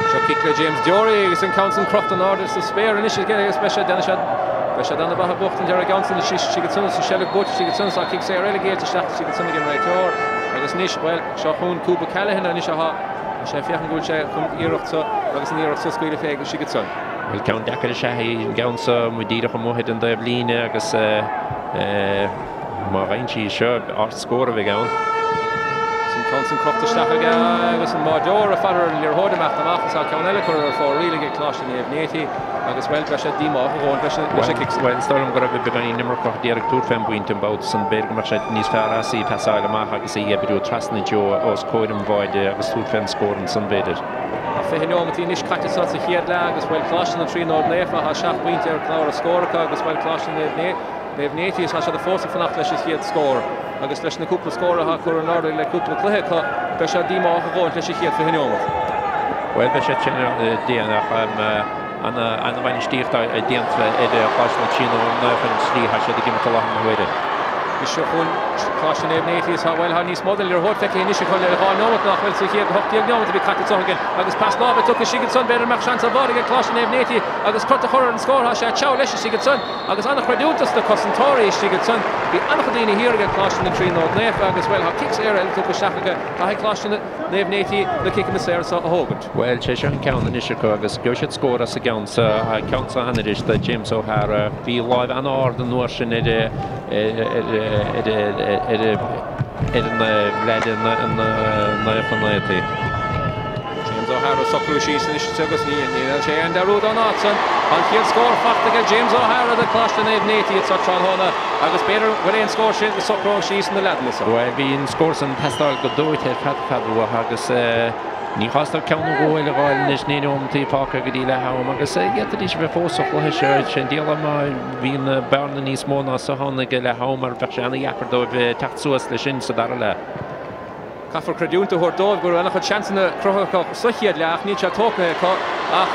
Seo cic le James Dorey agus an ceann san crochta in airde sa spéir anois aige agus beidh sé, déanfaidh sé, beidh sé ana-mhaith a bhuachtaint ar an gceann san istigh istigh ansan agus an seilbh buaite istigh ansan tá cic saor eile géillte isteach istigh ansan ag an réiteoir agus anois, bhuel, seo chugainn Cuba Callaghan anois atá, tá sé ag féachaint go bhfuil sé chun iarracht seo agus an iarracht seo scaoileadh fé istigh ansan. Bhuel, ceann deacair is ea é an gceann seo, amuigh díreach amuigh ar an dtaobh líne agus eh, Má fhaigheann sí seo, ard scór a bheidh ann. Sin. Ceann san crochta isteach aige agus an báideoir ag faire ar an liathróid imeacht amach is tá ceann eile curtha ar fóraoil ag Coláiste Naomh Néití agus, bhuel, beidh sé díomách a dhóthain leis an cic san. Bhuel, is dóigh liom go raibh beagáinín iomarcach d'iarraidh tabhairt fén bpointe an babhta san. B'fhéidir go mbeadh sé níos fearr as í a phasáil amach agus í a oibriú trasna Joe os comhair an bháide agus tabhairt fén scór ansan, b'fhéidir. Tá 20 neomataí anois caite sa chéad leath agus, bhuel, Coláiste na Tríonóide Naofa, tá seacht bpointe ar chlár a scór acu agus, bhuel, Coláiste Naomh Naomh Néití, tá siad fós ag fanacht leis an chéad scór agus leis na cúpla scór atá curtha in airde le cúpla cluiche acu, beidh sé díomách a dhóthain leis an chéad 20 neomat. Bhuel, beidh sé sin déanach. An-bhainistíocht déanta ar Choláiste na Tríonóide Naofa an tslí atá siad ag imirt i láthair na huaire. Seo chugainn Coláiste Naomh Néití is bhuel, tá níos mó den liathróid feicthe anois acu le 2 neomat nach bhfuil sa chéad 18 neomat a bhí caite anseo againn agus pas láimhe tugtha istigh ansan, b'fhéidir go mbeadh seans ar bhád ag Coláiste Naomh Néití agus crot a chur ar an scór, tá sé ag teagmháil leis istigh ansan. Agus an-chreidiúint dos na cosantóirí istigh ansan. Bhí an-chuid daoine thiar ag Coláiste na Tríonóide Naofa agus, bhuel, tá cic saor eile tugtha isteach acu. Caithfidh Coláiste Naomh Néití na ciceanna saora seo a thógaint. Bhuel, sé seo an ceann anois acu agus gheobhaidh siad scór as an gceann seo. Ceann seo anois do James O'Hara. Bhí láimh an-ard an uair sin ar ar an leaid Naofa Néití. James O'Hara ag socrú síos anois agus ní dhéanann sé aon dearúd ón áit san. Tá an chéad scór fachta aige James O'Hara do Coláiste Naomh Néití anseo tráthnóna agus b'fhéidir go bhfuil aon scór sin go socróidh síos na leaideanna seo. Bhuel, bhí an scór san ag teastáil go dóite ar feadh fada uathu agus ní chás dóibh ceann nó dhó eile a dh'fháil anois, 9 neomataí fágtha go dtí leath am agus d'fhéadfaidís a bheith fós sa chluiche seo. Sé an diabhal má bhíonn bearna níos mó ná so ann ag leath am mar bheadh sé ana-dheacair dóibh teacht suas leis sin sa dara leath. Caithfear creidiúint a thabhairt dóibh go raibh an-chuid seansanna cruthaithe acu sa chéad leath ach níl sé tógtha acu ach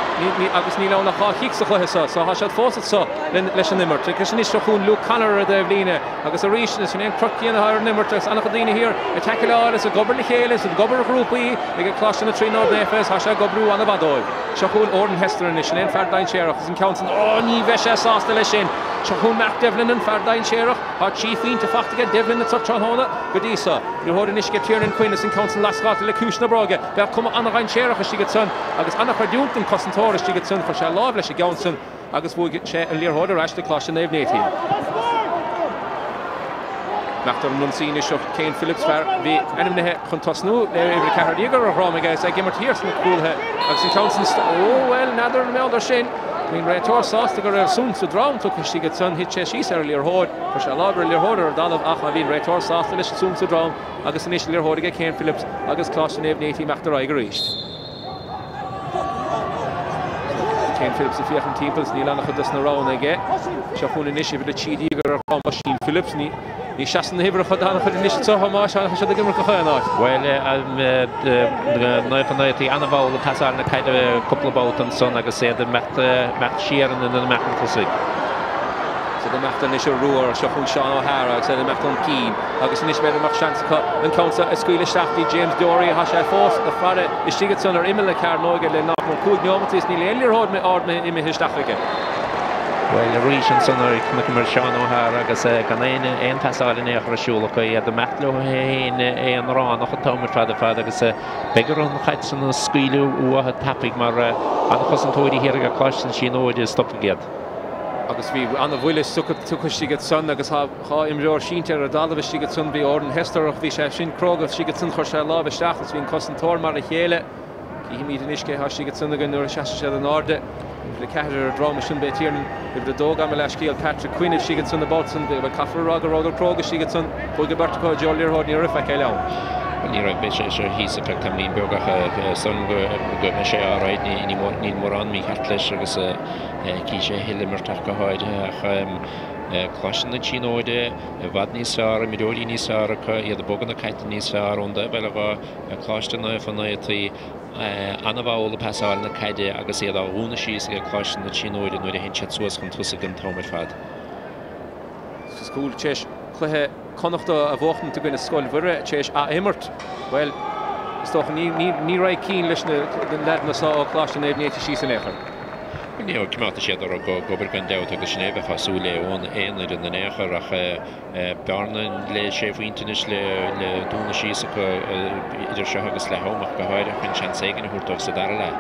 agus níl ann ach 2 chic sa chluiche seo so tá siad fós anseo leis an imirt. Agus anois seo chugainn Luke Connor ar an dtaobh líne agus arís sin é an crot céanna atá ar an imirt agus an-chuid daoine thiar ag taiceáil is ag obair le chéile is ag obair i ghrúpaí ag Coláiste na Tríonóide Naofa is tá sé ag oibriú an-mhaith dóibh. Seo chugainn Odhrán Hester anois, sin é an fear dainséarach agus an ceann san, ó ní bheidh sé sásta leis sin. Seo chugainn Mark Devlin an fear dainséarach. Tá 3 phointe fachta aige Devlin anseo tráthnóna go dtí seo. Liathróid anois aige Tiernan Quinn is an ceann san lascáilte le ciumhais na bróige. Bheadh cuma an-dhainséarach istigh ansan agus an-chreidiúint don cosantóir istigh ansan. Chuir sé lámh leis an gceann san agus bhuaigh sé an liathróid ar ais do Coláiste Naomh Néití. Imeacht ar an ionsaí anois ó Cian Phillips, fear a bhí ainmnithe chun tosnú le uimhir 14 ar a dhroim aige is é ag imirt thiar sna cúlaithe agus an ceann san, ó bhuel, n'fheadar an mbeadh sin. Bhí an réiteoir sásta go raibh suan sa drom tugtha istigh ansan, thit sé síos ar an liathróid, chuir sé lámh ar an liathróid ar an dtalamh ach bhí an réiteoir sásta leis an suan sa drom agus anois liathróid aige Cian Phillips agus Coláiste Naomh Néití imeacht ar aghaidh arís. Cian Phillips ag féachaint timpeall is níl an-chuid dos na roghanna aige. Seo chugainn anois uimhir 13 ar a dhrom, Oisín Phillips. Ní seasann na huimhreacha d'an-chuid anois anseo a Thomáis, tá siad ag imirt gach aon áit. Bhuel, Naofa Néití an-mhall ag pasáil na caide cúpla babhta ansan agus iad ag imeacht siar in ionad imeacht chun tosaigh. Is iad ag imeacht anois ar ruathar, seo chugainn Seán O'Hara agus iad ag imeacht chun cinn agus anois b'fhéidir go mbeadh seans acu an ceann seo a scaoileadh isteach dtí James Dorey. Tá sé fós ag faire istigh ansan ar imeall na cearnóige le nach mór 5 neomat is níl aon liathróid ard imithe isteach aige. Bhuel, arís ansan chonaiceamar Seán O'Hara agus gan aon aon phasáil in aon chor ar siúl acu, iad ag imeacht leo féin aonránach an t-am ar fad ar fad agus beidh orthu an chaid san a scaoileadh uathu tapaidh mar an-chosantóirí thiar ag Coláiste na Tríonóide a stopfaidh iad. Agus bhí an-bhuille tugtha istigh ansan agus tá 2 imreoir sínte ar an dtalamh istigh ansan, bhí Odhrán Hester ach bhí sé sin cróga istigh ansan, chuir sé a lámh isteach agus bhí an cosantóir mar a chéile. Cífimid anois cé atá istigh ansan againn nuair a seasfaidh siad in airde. Uimhir 4 ar a drom, sin b'é Tiernan. Uimhir 2 gabh mo leathscéal, Patrick Quinn istigh ansan an babhta san. Bhuel, caithfear a rá go rabhadar cróga istigh ansan. Chuaigh an bheirt acu i dtreo liathróid, ní raibh faic eile ann. Bhuel, ní raibh, beidh sé seo thíos ar feadh tamaillín beag ach is dóigh liom go mbeidh sé alright, níl mórán mícheart leis agus cífidh sé a thuilleadh imirt ach go háirithe ach Coláiste na Tríonóide i bhfad níos fearr, imreoirí níos fearr acu, iad ag bogadh na caide níos fearr ón dtaobh eile dhe. Coláiste Naofa Néití an-mhall ag pasáil na caide agus iad á dhúnadh síos ag Coláiste na Tríonóide nuair a théann siad suas chun tosaigh an t-am ar fad. Is cosúil tar éis cluiche Connachta a bhuachtaint i gcoinne Scoil Mhuire tar éis ath-imirt, bhuel, is dócha ní ní raghaidh cion leis na leaideanna seo ó Choláiste Naomh Néití síos in aon chor. Bhuel, ní coimeádfaidh siad orthu ag obair gan dabht agus sin é a bheifeá ag súil le ón aon fhoireann in aon chor ach Bearna le sé phointe anois le dúnadh síos acu idir seo agus leath am ach go háirithe chun seans éigin a thabhairt dóibh sa dara leath.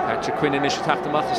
Patrick Quinn anois ag teacht amach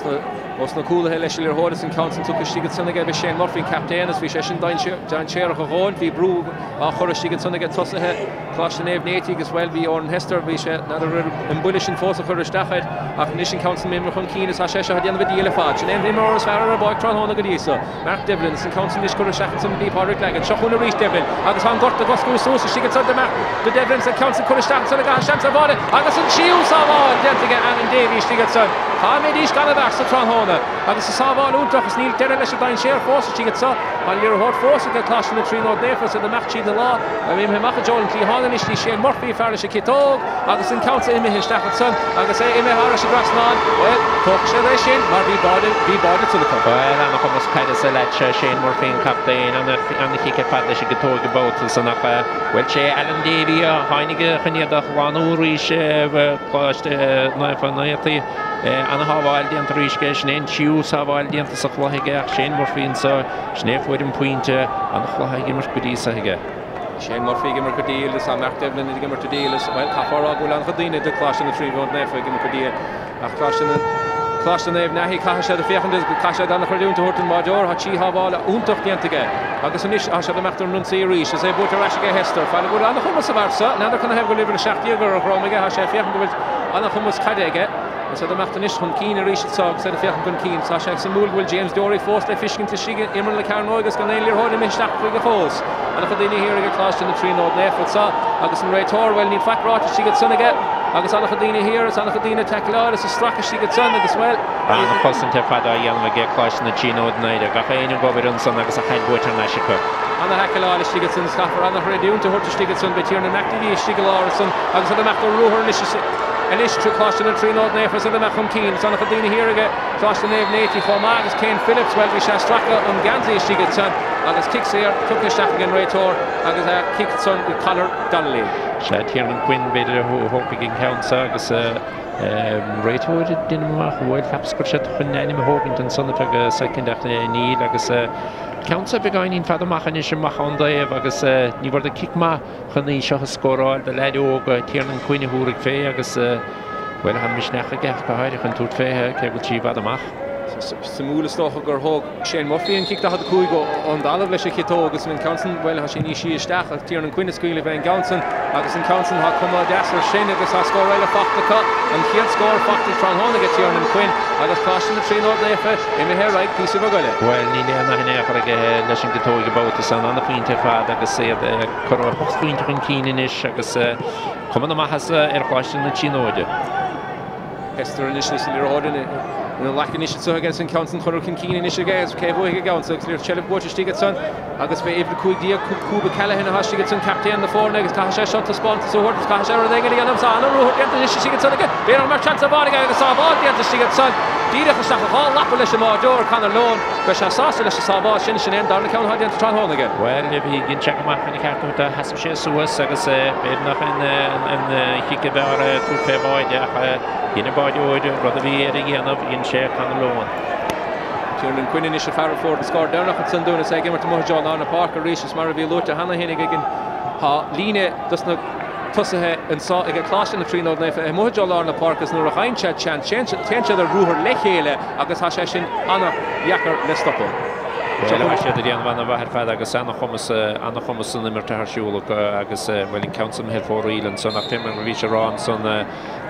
os na cúlaithe leis an liathróid is an ceann san tugtha istigh ansan aige. Bhí Shane Murphy an captaen is bhí sé sin dainséarach a dhóthain. Bhí brú á chur istigh ansan aige tosaithe Coláiste Naomh Néití agus bhuel bhí Oran Hester, bhí sé, n'fheadar an raibh an buille sin fós ag cur isteach air ach anois an ceann san imithe chun cinn is tá sé seo ag déanamh a dhícheall ar fad. Sin é an t-imreoir is fearr ar an bpáirc tráthnóna go dtí so. Mark Devlin is an ceann san anois curtha isteach ansan go dtí Pádraig Lagan. Seo chugainn arís Devlin agus tá an gort ag oscailt suas istigh ansan do Mark do Devlin is an ceann san curtha isteach ansan aige tá seans ar bháide agus an tríú sábháil déanta aige Alan Davey istigh ansan. Cá mbeidís gan an bhfear sa tráthnóna agus an sábháil iontach is níl deireadh leis an dainséar fós istigh anso. Tá an liathróid fós ag Coláiste na Tríonóide Naofa is iad ag imeacht tríd na lá. Imithe amach i dtreo an chliatháin anois bhí Shane Murphy, fear leis an chiotóg, agus an ceann san imithe isteach ansan agus é imithe thairis an dtrasnán. Bhuel, tógfaidh siad é sin mar bhí báide, bhí báide ansan acu. Bhuel, ana-chumas caide sa leaid seo, Shane Murphy an captaen, ana-chic ar fad leis an gciotóg an babhta san ach, bhuel, sé Alan Davey a tháinig chun iad a shlánú arís, Coláiste Naofa Néataí. Ana-shábháil déanta arís aige, sin é an tríú sábháil déanta sa chluiche aige ach Shane Murphy anso, Sin é a fuair an pointe, an-chluiche ag imirt go dtí so aige. Shane Murphy ag imirt go diail is tá Mark Devlin ag imirt go diail is, bhuel, caithfear a rá go bhfuil an-chuid daoine de Choláiste na Tríonóide Naofa ag imirt go diail ach Coláiste na Coláiste Naomh Naithí, caithfidh siad féachaint agus caithfidh siad an-chreidiúint a thabhairt don bháideoir, tá trí shábháil iontach déanta aige agus anois tá siad ag imeacht ar an ionsaí arís is é buaite ar ais aige Hester. Fad a bhfuil an-chumas sa bhfear seo, n'fheadar cad 'na thaobh go bhfuil uimhir 17 ar a dhroim aige, tá sé ag féachaint go bhfuil an-chumas caide aige. Is iad ag imeacht anois chun cinn arís anseo agus iad ag féachaint chun cinn. Tá sé suimiúil go bhfuil James Dorey fós le fiscint istigh in imeall na cearnóige agus gan aon liathróid imithe isteach chuige fós. An-chuid daoine thiar ag Coláiste na Tríonóide Naofa anseo agus an réiteoir, bhuel níl faic ráite istigh ansan aige agus an-chuid daoine thiar is an-chuid daoine ag taicleáil is ag stracadh istigh ansan agus, bhuel. An-chosaint ar fad á dhéanamh aige Coláiste na Tríonóide Naofa. Gach éinne ag obair ansan agus an chaid buaite thar n-ais acu. Ana-thaicleáil istigh ansan is caithfear an-chreidiúint a thabhairt istigh ansan. Beidh Tiernan McNamee istigh i lár ansan agus iad ag imeacht ar ruathar anois. Anois trí Coláiste na Tríonóide Naofa is iad ag imeacht chun cinn. Is an-chuid daoine thiar aige Coláiste Naomh Néití chomh maith agus Kane Phillips, bhuel bhí sé ag stracadh an geansaí istigh ansan agus cic saor tugtha isteach ag an réiteoir agus cic ansan ag Conor Donnelly. Sea, Tiernan Quinn b'fhéidir a thógfaidh an ceann seo agus réiteoir deinim amach, bhuel cheapas go raibh siad chun ainm a thógaint ansan ar feadh soicind ach níl agus ceann seo beagáinín fada amach anois amach ón dtaobh agus ní bhfuair cic maith chun í seo a scóráil do leaid óg, Tiernan Quinn a thabharfaidh fé agus, bhuel, tá misneach aige ach go háirithe chun tabhairt fé, cé go bhfuil sí i bhfad amach. Suimiúil is dócha gur thóg Shane Murphy an cic 45 ón dtalamh leis an chiotóg agus an ceann san, bhuel, tá sé níos sia isteach ach Tiernan Quinn ag scaoileadh fén gceann san agus an ceann san, tá cuma deas ar sin agus tá scór eile fachta acu, an chéad scór fachta tráthnóna aige Tiernan Quinn agus Coláiste na Tríonóide Naofa imithe ar aghaidh píosa beag eile. Bhuel, níl aon aithne á chur aige leis an gciotóg an babhta san, an-phointe ar fad agus iad ag cur 8 phointe chun cinn anois agus cuma na maitheasa ar Choláiste na Tríonóide. Hester anois leis an liathróid ina ghlac anois anseo aige an ceann san curtha chun cinn anois aige agus cé bhuafaidh an ceann san agus liathróid seilbh buaite istigh ansan agus b'é uimhir 15 Kuba Callaghan atá istigh ansan captaen na foirne agus caithfidh sé seo taispeántas a thabhairt agus caithfidh sé rud éigin a dhéanamh tá an-ruathar déanta anois istigh ansan aige b'fhéidir go mbeadh seans amháin aige agus sábháil déanta istigh ansan díreach isteach i dhá lapa leis an mbáideoir Conor Lohan beidh sé sásta leis an sábháil sin sin é an darna ceann atá déanta tráthnóna aige. Bhuel, bhí dhein sé go maith chun a cheart a thabhairt dó. Sheasamh sé suas agus b'fhéidir nach in an chic a b'fhearr é tabhairt fé bháide ach dhein an báideoir rud a bhí air a dhéanamh, dhein sé Conor Lohan. Tiernan Quinn anois an fear a fuair an scór deireanach ansan dúinn is é ag imirt amuigh i dtreo lár na páirce arís is mar a bhí luaite cheana féin ag an tá líne dos na tosaithe anso ag Coláiste na Tríonóide Naofa amuigh i dtreo lár na páirce is nuair a gheibheann siad seans téann siad ar ruathar le chéile agus tá sé sin an-dheacair le stopadh. Bhuel, tá siad ag déanamh an-mhaith ar fad agus an-chumas, an-chumas san imirt atá ar siúl acu agus, bhuel, an ceann san ar fóraoil ansan ach fé mar a bhís ag rá ansan,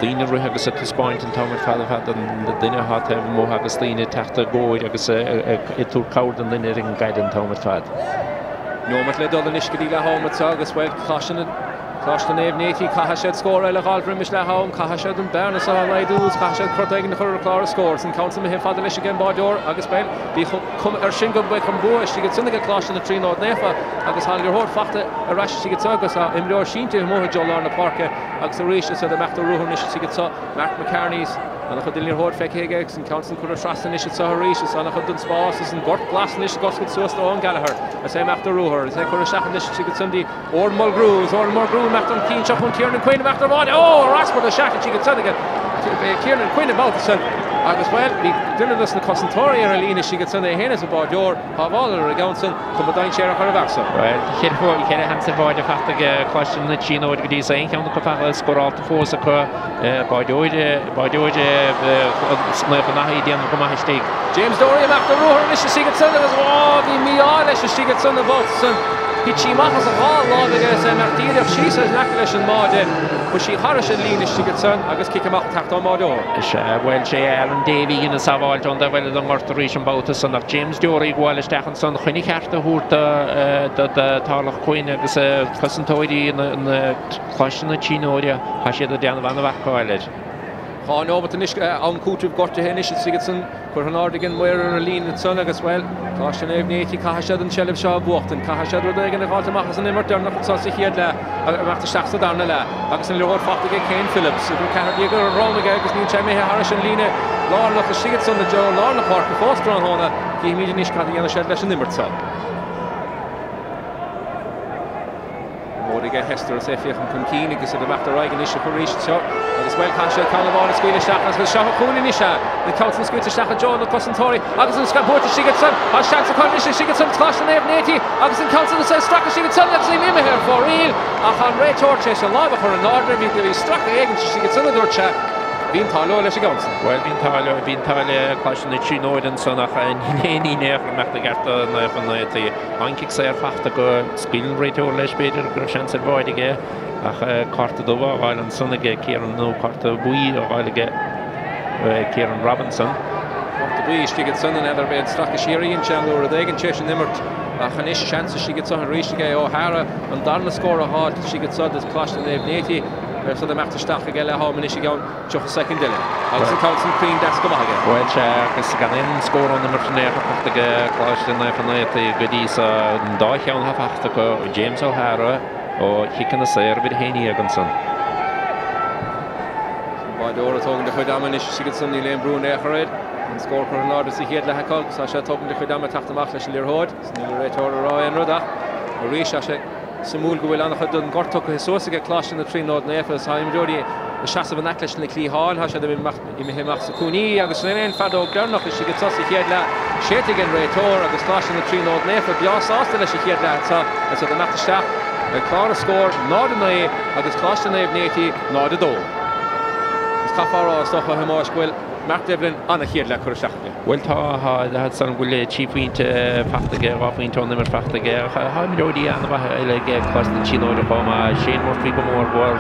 daoine ag rith agus ag taispeáint an t-am ar fad ar fad don duine atá taobh amuigh agus daoine ag teacht i gcomhair agus ag tabhairt cabhair don duine ar an gcaid an t-am ar fad. Nóimeat le dul anois go dtí leath am anseo agus, bhuel, Coláiste na. Coláiste Naomh Néití, caithfidh siad scór eile a dh'fháil roimis leath am, caithfidh siad an bearna seo a laghdú is caithfidh siad crot éigin a chur ar chlár an scóir. Is an ceann san imithe fada leis ag an báideoir agus bhuel, bhí cuma air sin go mbeadh an bua istigh ansan ag Coláiste na Tríonóide Naofa agus tá an liathróid fachta ar ais istigh anseo agus tá imreoir sínte amuigh i dtreo lár na páirce agus arís is iad ag imeacht ar ruathar anois istigh anseo. Mark McCartney, an-chuid den liathróid feicthe aige agus an ceann san curtha trasna anois anseo arís is an-chuid den spás is an gort glas anois ag oscailt suas do Eoin Gallagher is é ag imeacht ar ruathar is é curtha isteach anois istigh ansan dtí Odhrán Mulgrew, is Odhrán Mulgrew ag imeacht chun cinn seo chun Tiernan Quinn, imeacht ar bháide, ó, ar asbert isteach istigh ansan aige, b'é Tiernan Quinn an babhta san. agus, bhuel, bhí duine dos na cosantóirí ar an líne istigh ansan, é féin is an báideoir, shábháladar an gceann san, cuma dainséarach ar an bhfear san. Bhuel, cheithre sheans ar bháide fachta ag Coláiste na Tríonóide go dtí so, aon cheann acu fachta scórálta fós acu. Báideoir, báideoir Naomh Anna ag déanamh go maith istigh. James Dorey amach de ruathar anois istigh ansan agus, ó, bhí mí-ádh leis istigh ansan an babhta san. Thit sí amach as a dhá láimh aige is é imeacht díreach síos in aice leis an mbáide. Chuaigh sí thairis an líne istigh ansan agus cic amach ag teacht ón mbáideoir. Is ea, bhuel, sé Alan Davey a dhein an sábháilt ón dtaobh eile den ngort arís an babhta san ach James Dorey ag gabháil isteach ansan chun a cheart a thabhairt do Tarlach Quinn agus cosantóirí na Coláiste na Tríonóide, tá siad ag déanamh an-mharcáil air. 2 nóimeat anois, am cúitimh gortaithe anois istigh ansan. Curtha in airde ag an maor ar an líne ansan agus, bhuel, Coláiste Naomh Néití, caithfidh siad an tseilbh seo a bhuachtaint. Caithfidh siad rud éigin a dh'fháilt amach as an imirt deireanach anso sa chéad leath, imeacht isteach sa darna leath. Agus an liathróid fachta aige Cian Phillips. Uimhir 14 ar a dhrom aige agus níl sé imithe thairis an líne lárnach istigh ansan i dtreo lár na páirce fós tráthnóna. Cífimid anois cad a dhéanfaidh siad leis an imirt seo. Liathróid aige Hester is é ag féachaint chun cinn agus ag imeacht ar aghaidh anois arís anseo agus bhuel caithfidh sé ceann amháin a scaoileadh isteach agus seo chugainn anois é. Na ceann san scaoilte isteach i dtreo na cosantóirí agus an scaip buailte istigh ansan. Tá seans acu anois istigh ansan Coláiste Naomh Néití agus an ceann san is é stracadh istigh ansan agus é imithe ar fóraoil ach an réiteoir tar éis a lámh a chur in airde bhí bhí stracadh éigin istigh ansan a dúirt sé. Bhí an t-ádh leo leis an gceann san. Bhuel bhí an t-ádh leo bhí an t-ádh le Coláiste na Tríonóide ansan ach níl aon ní in aon chor imeacht i gceart do Naomh Néití. Tá an cic saor fachta acu. Scaoil an réiteoir leis, b'fhéidir go raibh seans ar bháide aige ach cárta dubh á fháil ansan aige Ciaran nó cárta buí á fháil aige Ciaran Robinson. Cárta buí istigh ansan, n'fheadar ab é an stracadh siar a dhein sé nó rud éigin tar éis an imirt ach anois seans istigh anso arís aige O'Hara an darna scór a dh'fháilt istigh anso do Choláiste Naomh Néití agus iad ag imeacht isteach ag leath am anois i gceann 30 soicind eile agus an ceann san cruinn deas go maith aige. Bhuel, sea, agus gan aon scór ón imirt in aon chor fachta ag Coláiste Naofa Néití go dtí so, an dá cheann atá fachta acu, James O'Hara ó chiceanna saora, uimhir 11 ansan. An báideoir ag tógaint a chuid ama anois istigh ansan, níl aon bhrú in aon chor air. An scór curtha in airde sa chéad leath acu agus tá sé ag tógaint a chuid ama teacht amach leis an liathróid. Níl an réiteoir ag rá aon rud ach arís tá sé suimiúil go bhfuil an-chuid den ghort tugtha suas aige Coláiste na Tríonóide Naofa agus tá imreoirí ag seasamh in aice leis na cliatháin. Tá siad imithe amach sna cúinní agus sin é an feadóg deireanach istigh anso sa chéad leath. Séidte ag an réiteoir agus Coláiste na Tríonóide Naofa breá sásta leis an chéad leath anseo agus iad ag imeacht isteach ag clár an scóir 0-9 agus Coláiste Naomh Néití 0-2. Agus caithfear a rá is dócha a Thomáis go bhfuil Mark Devlin an-chéad leath curtha isteach aige. Bhuel tá, tá, tá an bhfuil 3 phointe fachta aige, 2 phointe ón imirt fachta aige ach tá imreoirí an-mhaithe eile aige Coláiste na Tríonóide chomh maith, Shane Murphy go mór mhór,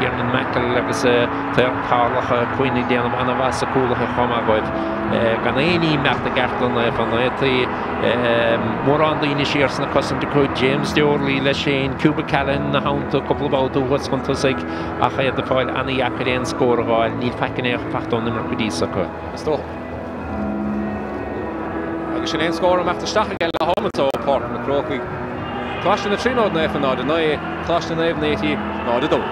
Tiernan Mackle agus Tarlach Quinn ag déanamh an-mhaith sa cúlaithe chomh maith dóibh. Gan aon imeacht i gceart do Naofa Néití, mórán daoine siar sna cosaint acu, James Doorley leis féin, Cuba Callahan ina theannta cúpla babhta thuas chun tosaigh ach iad ag fáil an-dheacair aon scór a dh'fháil, níl faic in aon chor fachta ón imirt go dtí so acu. Is dócha. Agus sin é an scór ag imeacht isteach ag leath ama ó Pháirc na Crócaigh. Coláiste na Tríonóide Naofa 0-9, Coláiste Naomh Néití 0-2.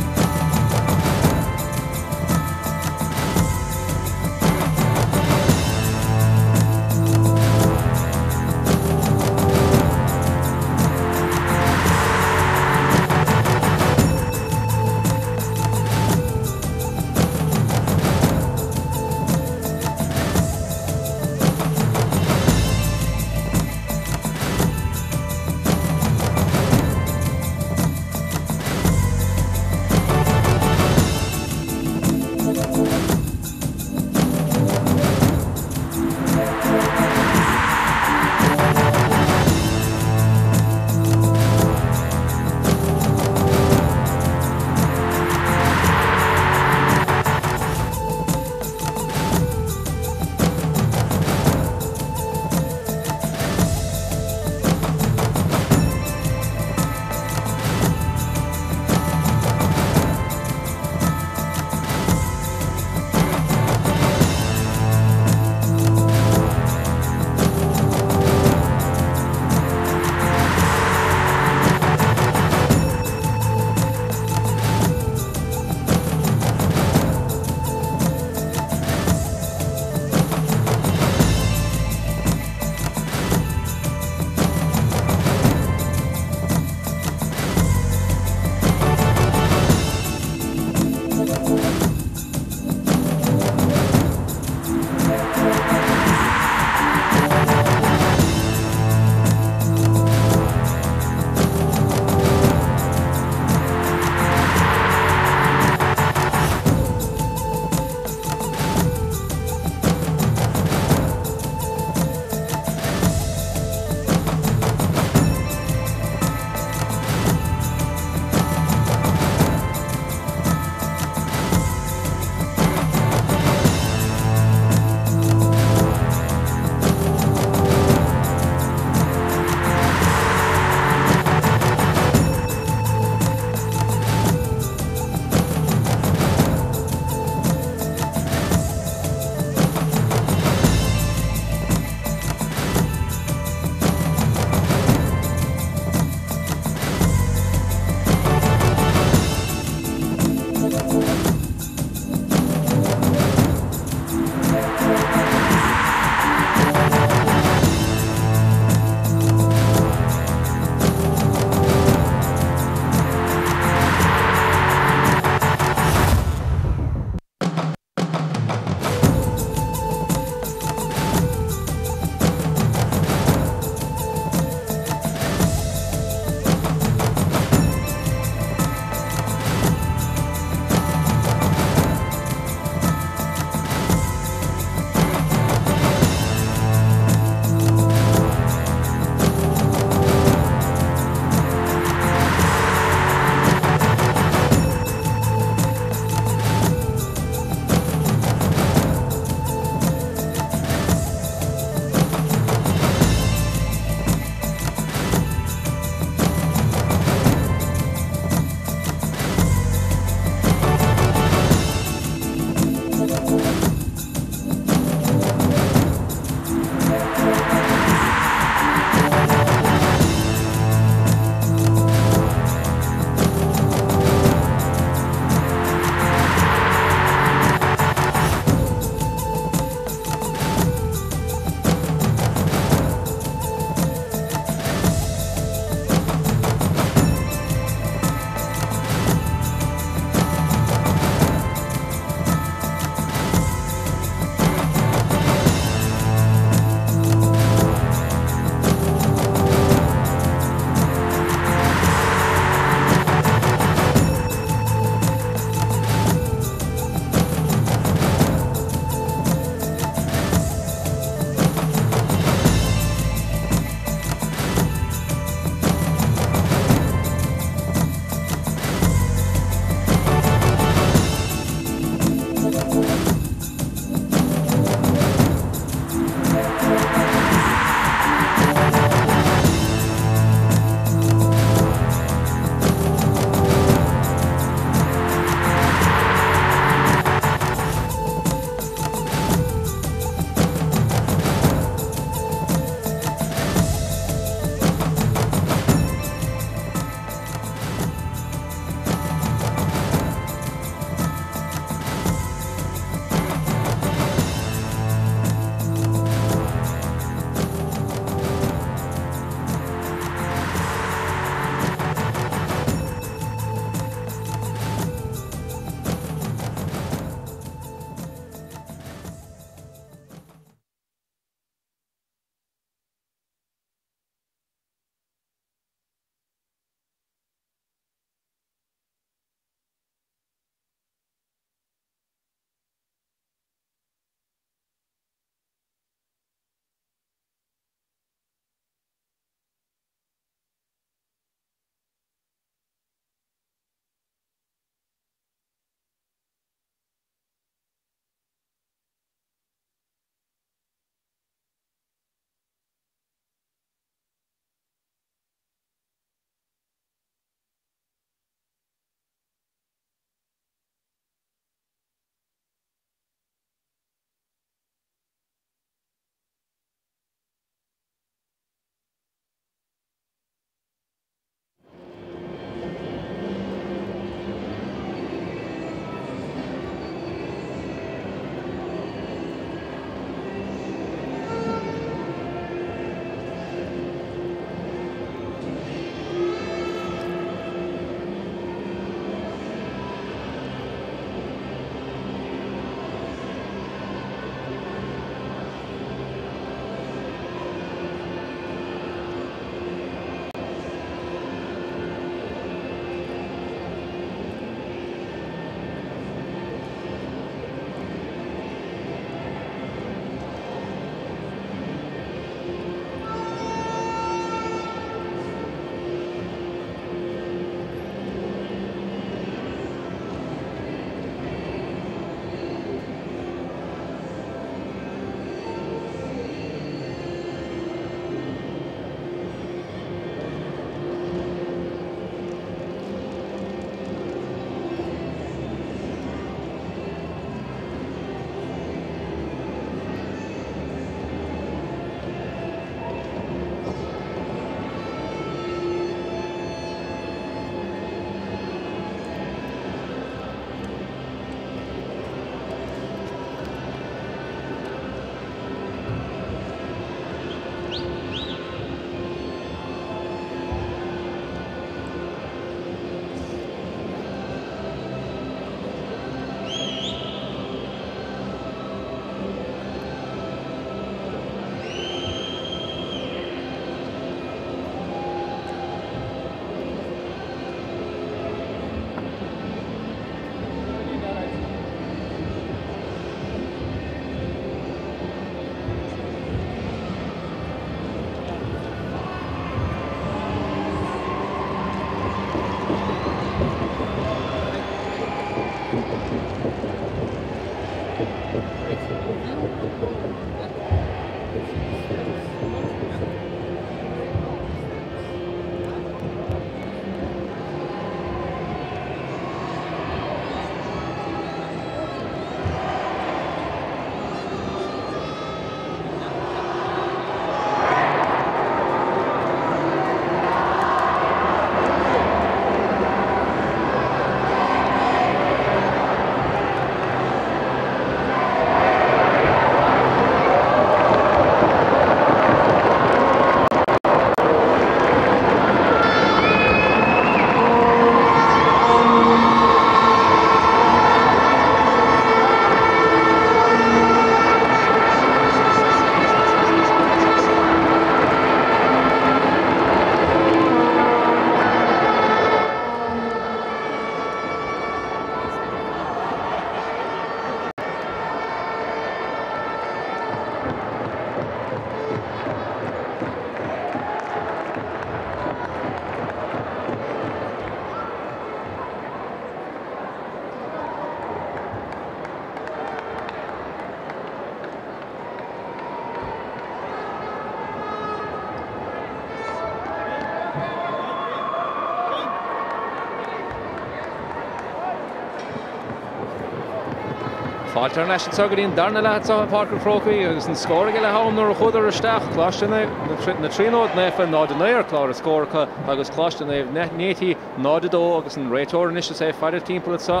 Fáilte thar n-ais anseo go dtí an darna leath anseo i bPáirc an Chrócaigh agus an scór ag leath am nuair a chuadar isteach, Coláiste na Tríonóide Naofa 0-9 ar chlár na scór acu agus Coláiste Naomh Néití 0-2 agus an réiteoir anois is é ag faire timpeall anseo,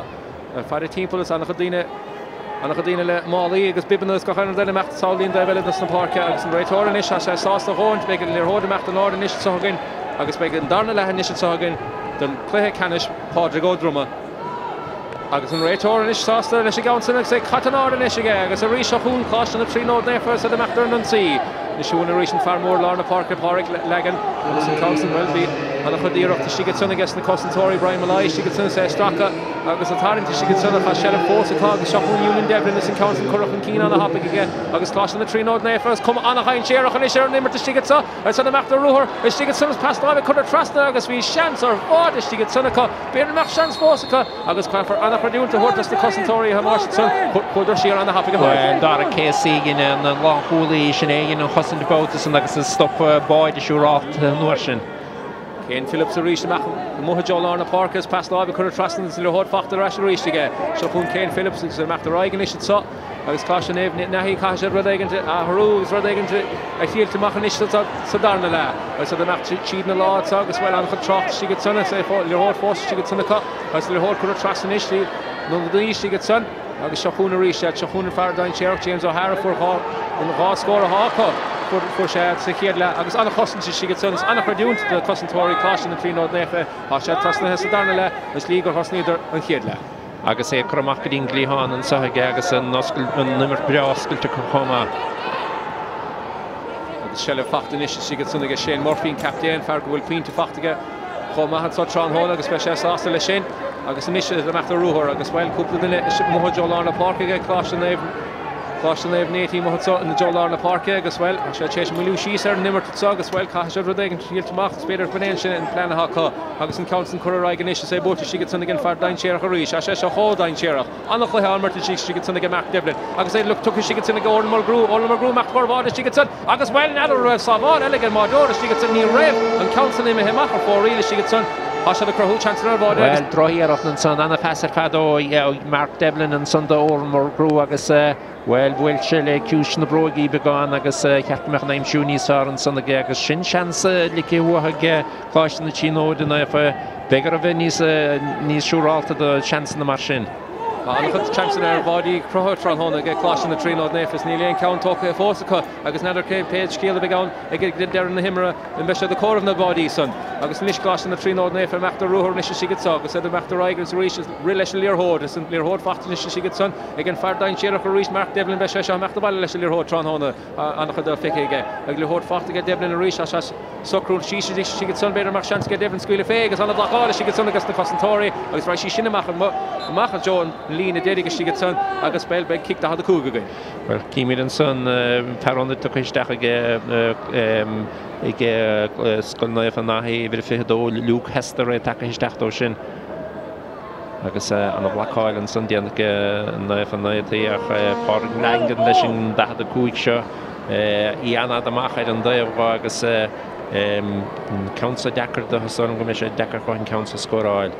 ag faire timpeall is an-chuid daoine, an-chuid daoine le málaí agus bibeanna agus gach aon rud eile imeacht samhlaím taobh eile des na páirce agus an réiteoir anois tá sé sásta a dhóthaint, beidh an liathróid imeacht in airde anois anseo againn agus beidh an darna leath anois anseo againn den chluiche ceannais Pádraig Ó Droma. Agus an réiteoir anois sásta leis an gceann sin agus é caite in airde anois aige agus arís seo chugainn Coláiste na Tríonóide Naofa is iad ag imeacht ar an ionsaí. Anois chugainn arís an fear mór lár na páirce Pádraig Lagan agus an ceann sin, bhuel, bhí an-chuid iarracht istigh ansan aige sna cosantóirí, Brian Molloy istigh ansan is é ag stracadh agus ag tarraingt istigh ansan ach tá seilbh fós acu agus seo chugainn Eunan Devlin is an ceann sin curtha chun cinn an-thapaidh aige agus Coláiste na Tríonóide Naofa is cuma an-dhainséarach anois ar an imirt istigh anso Is iad ag imeacht ar ruathar istigh ansan is pas láimhe curtha trasna agus bhí seans ar bháide istigh ansan acu. B'fhéidir go mbeadh seans fós acu agus caithfear an-chreidiúint a thabhairt dos na cosantóirí a Thomáis ansan. Chuadar siar an-thapaidh a Bhuel, Dara Casey dhein an lánchúlaí sin é dhein an chosaint babhta san agus a stop báide siúrálta an uair sin. Kane Phillips arís amach amuigh i dtreo lár na páirce is pas láimhe curtha trasna agus an liathróid fachta ar ais arís aige. Seo chugainn Kane Phillips agus ag imeacht ar aghaidh anois anso agus Coláiste Naomh Naithí caithfidh siad rud éigin a athrú agus rud éigin a thriailt amach anois sa darna leath. Agus iad ag imeacht tríd na lámha anso agus bhuel an-chuid trácht istigh ansan is é liathróid fós istigh ansan acu agus liathróid curtha trasna anois na daoine istigh ansan Agus seo chugainn arís iad, seo chugainn an fear dainséarach, James O'Hara, fuair an dá scór atá acu, fuair sé iad sa chéad leath agus an-chosaint istigh ansan, is an-chreidiúint do chosantóirí Choláiste na Tríonóide Naofa, tá siad tosnaithe sa darna leath, an slí gur thosnaíodar an chéad leath. Agus é curtha amach go dtí an gcliathán anso aige agus an imirt breá oscailte acu chomh maith. Agus seilbh fachta anois istigh ansan aige Shane Murphy, an captaen, fear go bhfuil pointe fachta aige chomh maith anso tráthnóna agus beidh sé sásta leis sin. Agus anois ag imeacht ar ruathar agus, bhuel, cúpla duine amuigh i dtreo lár na páirce aige Coláiste Naomh, Coláiste Naomh Néití amuigh anso i dtreo lár na páirce agus, bhuel, tá sé tar éis moilliú síos ar an imirt anso agus, bhuel, caithfidh siad rud éigin a thriailt amach. Is b'fhéidir gurb é sin an plean atá acu agus an ceann san curtha ar aghaidh anois is é buailte istigh ansan ag an fear dainséarach arís. Tá sé seo chomh dainséarach. An-chluiche á imirt istigh ansan ag Mark Devlin agus é tugtha istigh ansan ag Odhrán Mulgrew, Odhrán Mulgrew amach ar bháide istigh ansan agus, bhuel, n'fheadar an raibh sábháil eile ag an mbáideoir istigh ansan, ní raibh an ceann san imithe amach ar fóraoil istigh ansan. Tá siad ag cruthú seansanna ar bháide agus. Bhuel, drochiarracht ansan, ana-phas ar fad ó Mark Devlin ansan do Odhrán Mulgrew agus, bhuel, bhuail sé le ciumhais na bróige í beagán agus cheart go mbeadh an aimsiú níos fearr ansan aige agus sin seans ligthe uathu ag Coláiste na Tríonóide Naofa. Beidh orthu bheith níos níos siúrálta do seansanna mar sin. Tá an-chuid seansanna ar bháidí cruthaithe tráthnóna ag Coláiste na Tríonóide Naofa is níl aon cheann tógtha fós acu agus n'fheadar cé pé scéal a bheidh ann ag deireadh na himeartha an mbeidh siad ag comhaireamh na báidí san. Agus anois Coláiste na Tríonóide Naofa ag imeacht ar ruathar anois istigh anso agus iad ag imeacht ar aghaidh agus arís rith leis an liathróid is an liathróid fachta anois istigh ansan ag an fear dainséarach arís Mark Devlin beidh sé seo ag imeacht abhaile leis an liathróid tráthnóna an-chuid dá feicthe aige. Ag liathróid fachta aige Devlin arís as Socrú síos istigh ansan, b'fhéidir go mbeadh seans aige Devlin scaoileadh fé agus ana-bhlocáil istigh ansan ages na cosantóirí agus raghaidh sí sin amach amach i dtreo an líne deiridh istigh ansan agus bhuel beidh cic 45 againn. Bhuel, címid ansan fear ionaid tugtha isteach ag ag Scoil Naofa Naithí, uimhir 22, Luke Hester é tagtha isteach dó sin. Agus ana-bhlocáil ansan déanta ag Naofa Naithí ach Pádraig Langan leis an 45 seo í an-fhada amach ar an dtaobh dhó agus an ceann seo deacair do is dóigh liom go mbeidh sé deacair dhó an ceann seo scóráil.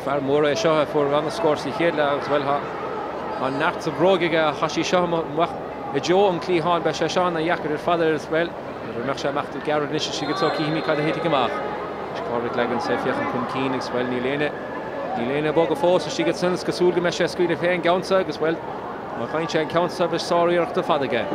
Fear mór é seo a fuair ana-scór sa chéad leath agus bhuel tá neart sa bhróig aige ach chaith sí seo amach i dtreo an chliatháin beidh sé seo ana-dheacair ar fad air is bhuel B'fhéidir go mbeadh sé amach do gearradh anois istigh anso cífimid cad a thitfidh amach. Anois Pádraig Lagan is é ag féachaint chun cinn agus bhuel níl éinne, níl éinne ag bogadh fós istigh ansan. Is cosúil go mbeidh sé ag scaoileadh fé an gceann seo agus bhuel má fhaigheann sé an ceann seo beidh sáriarracht ar fad aige.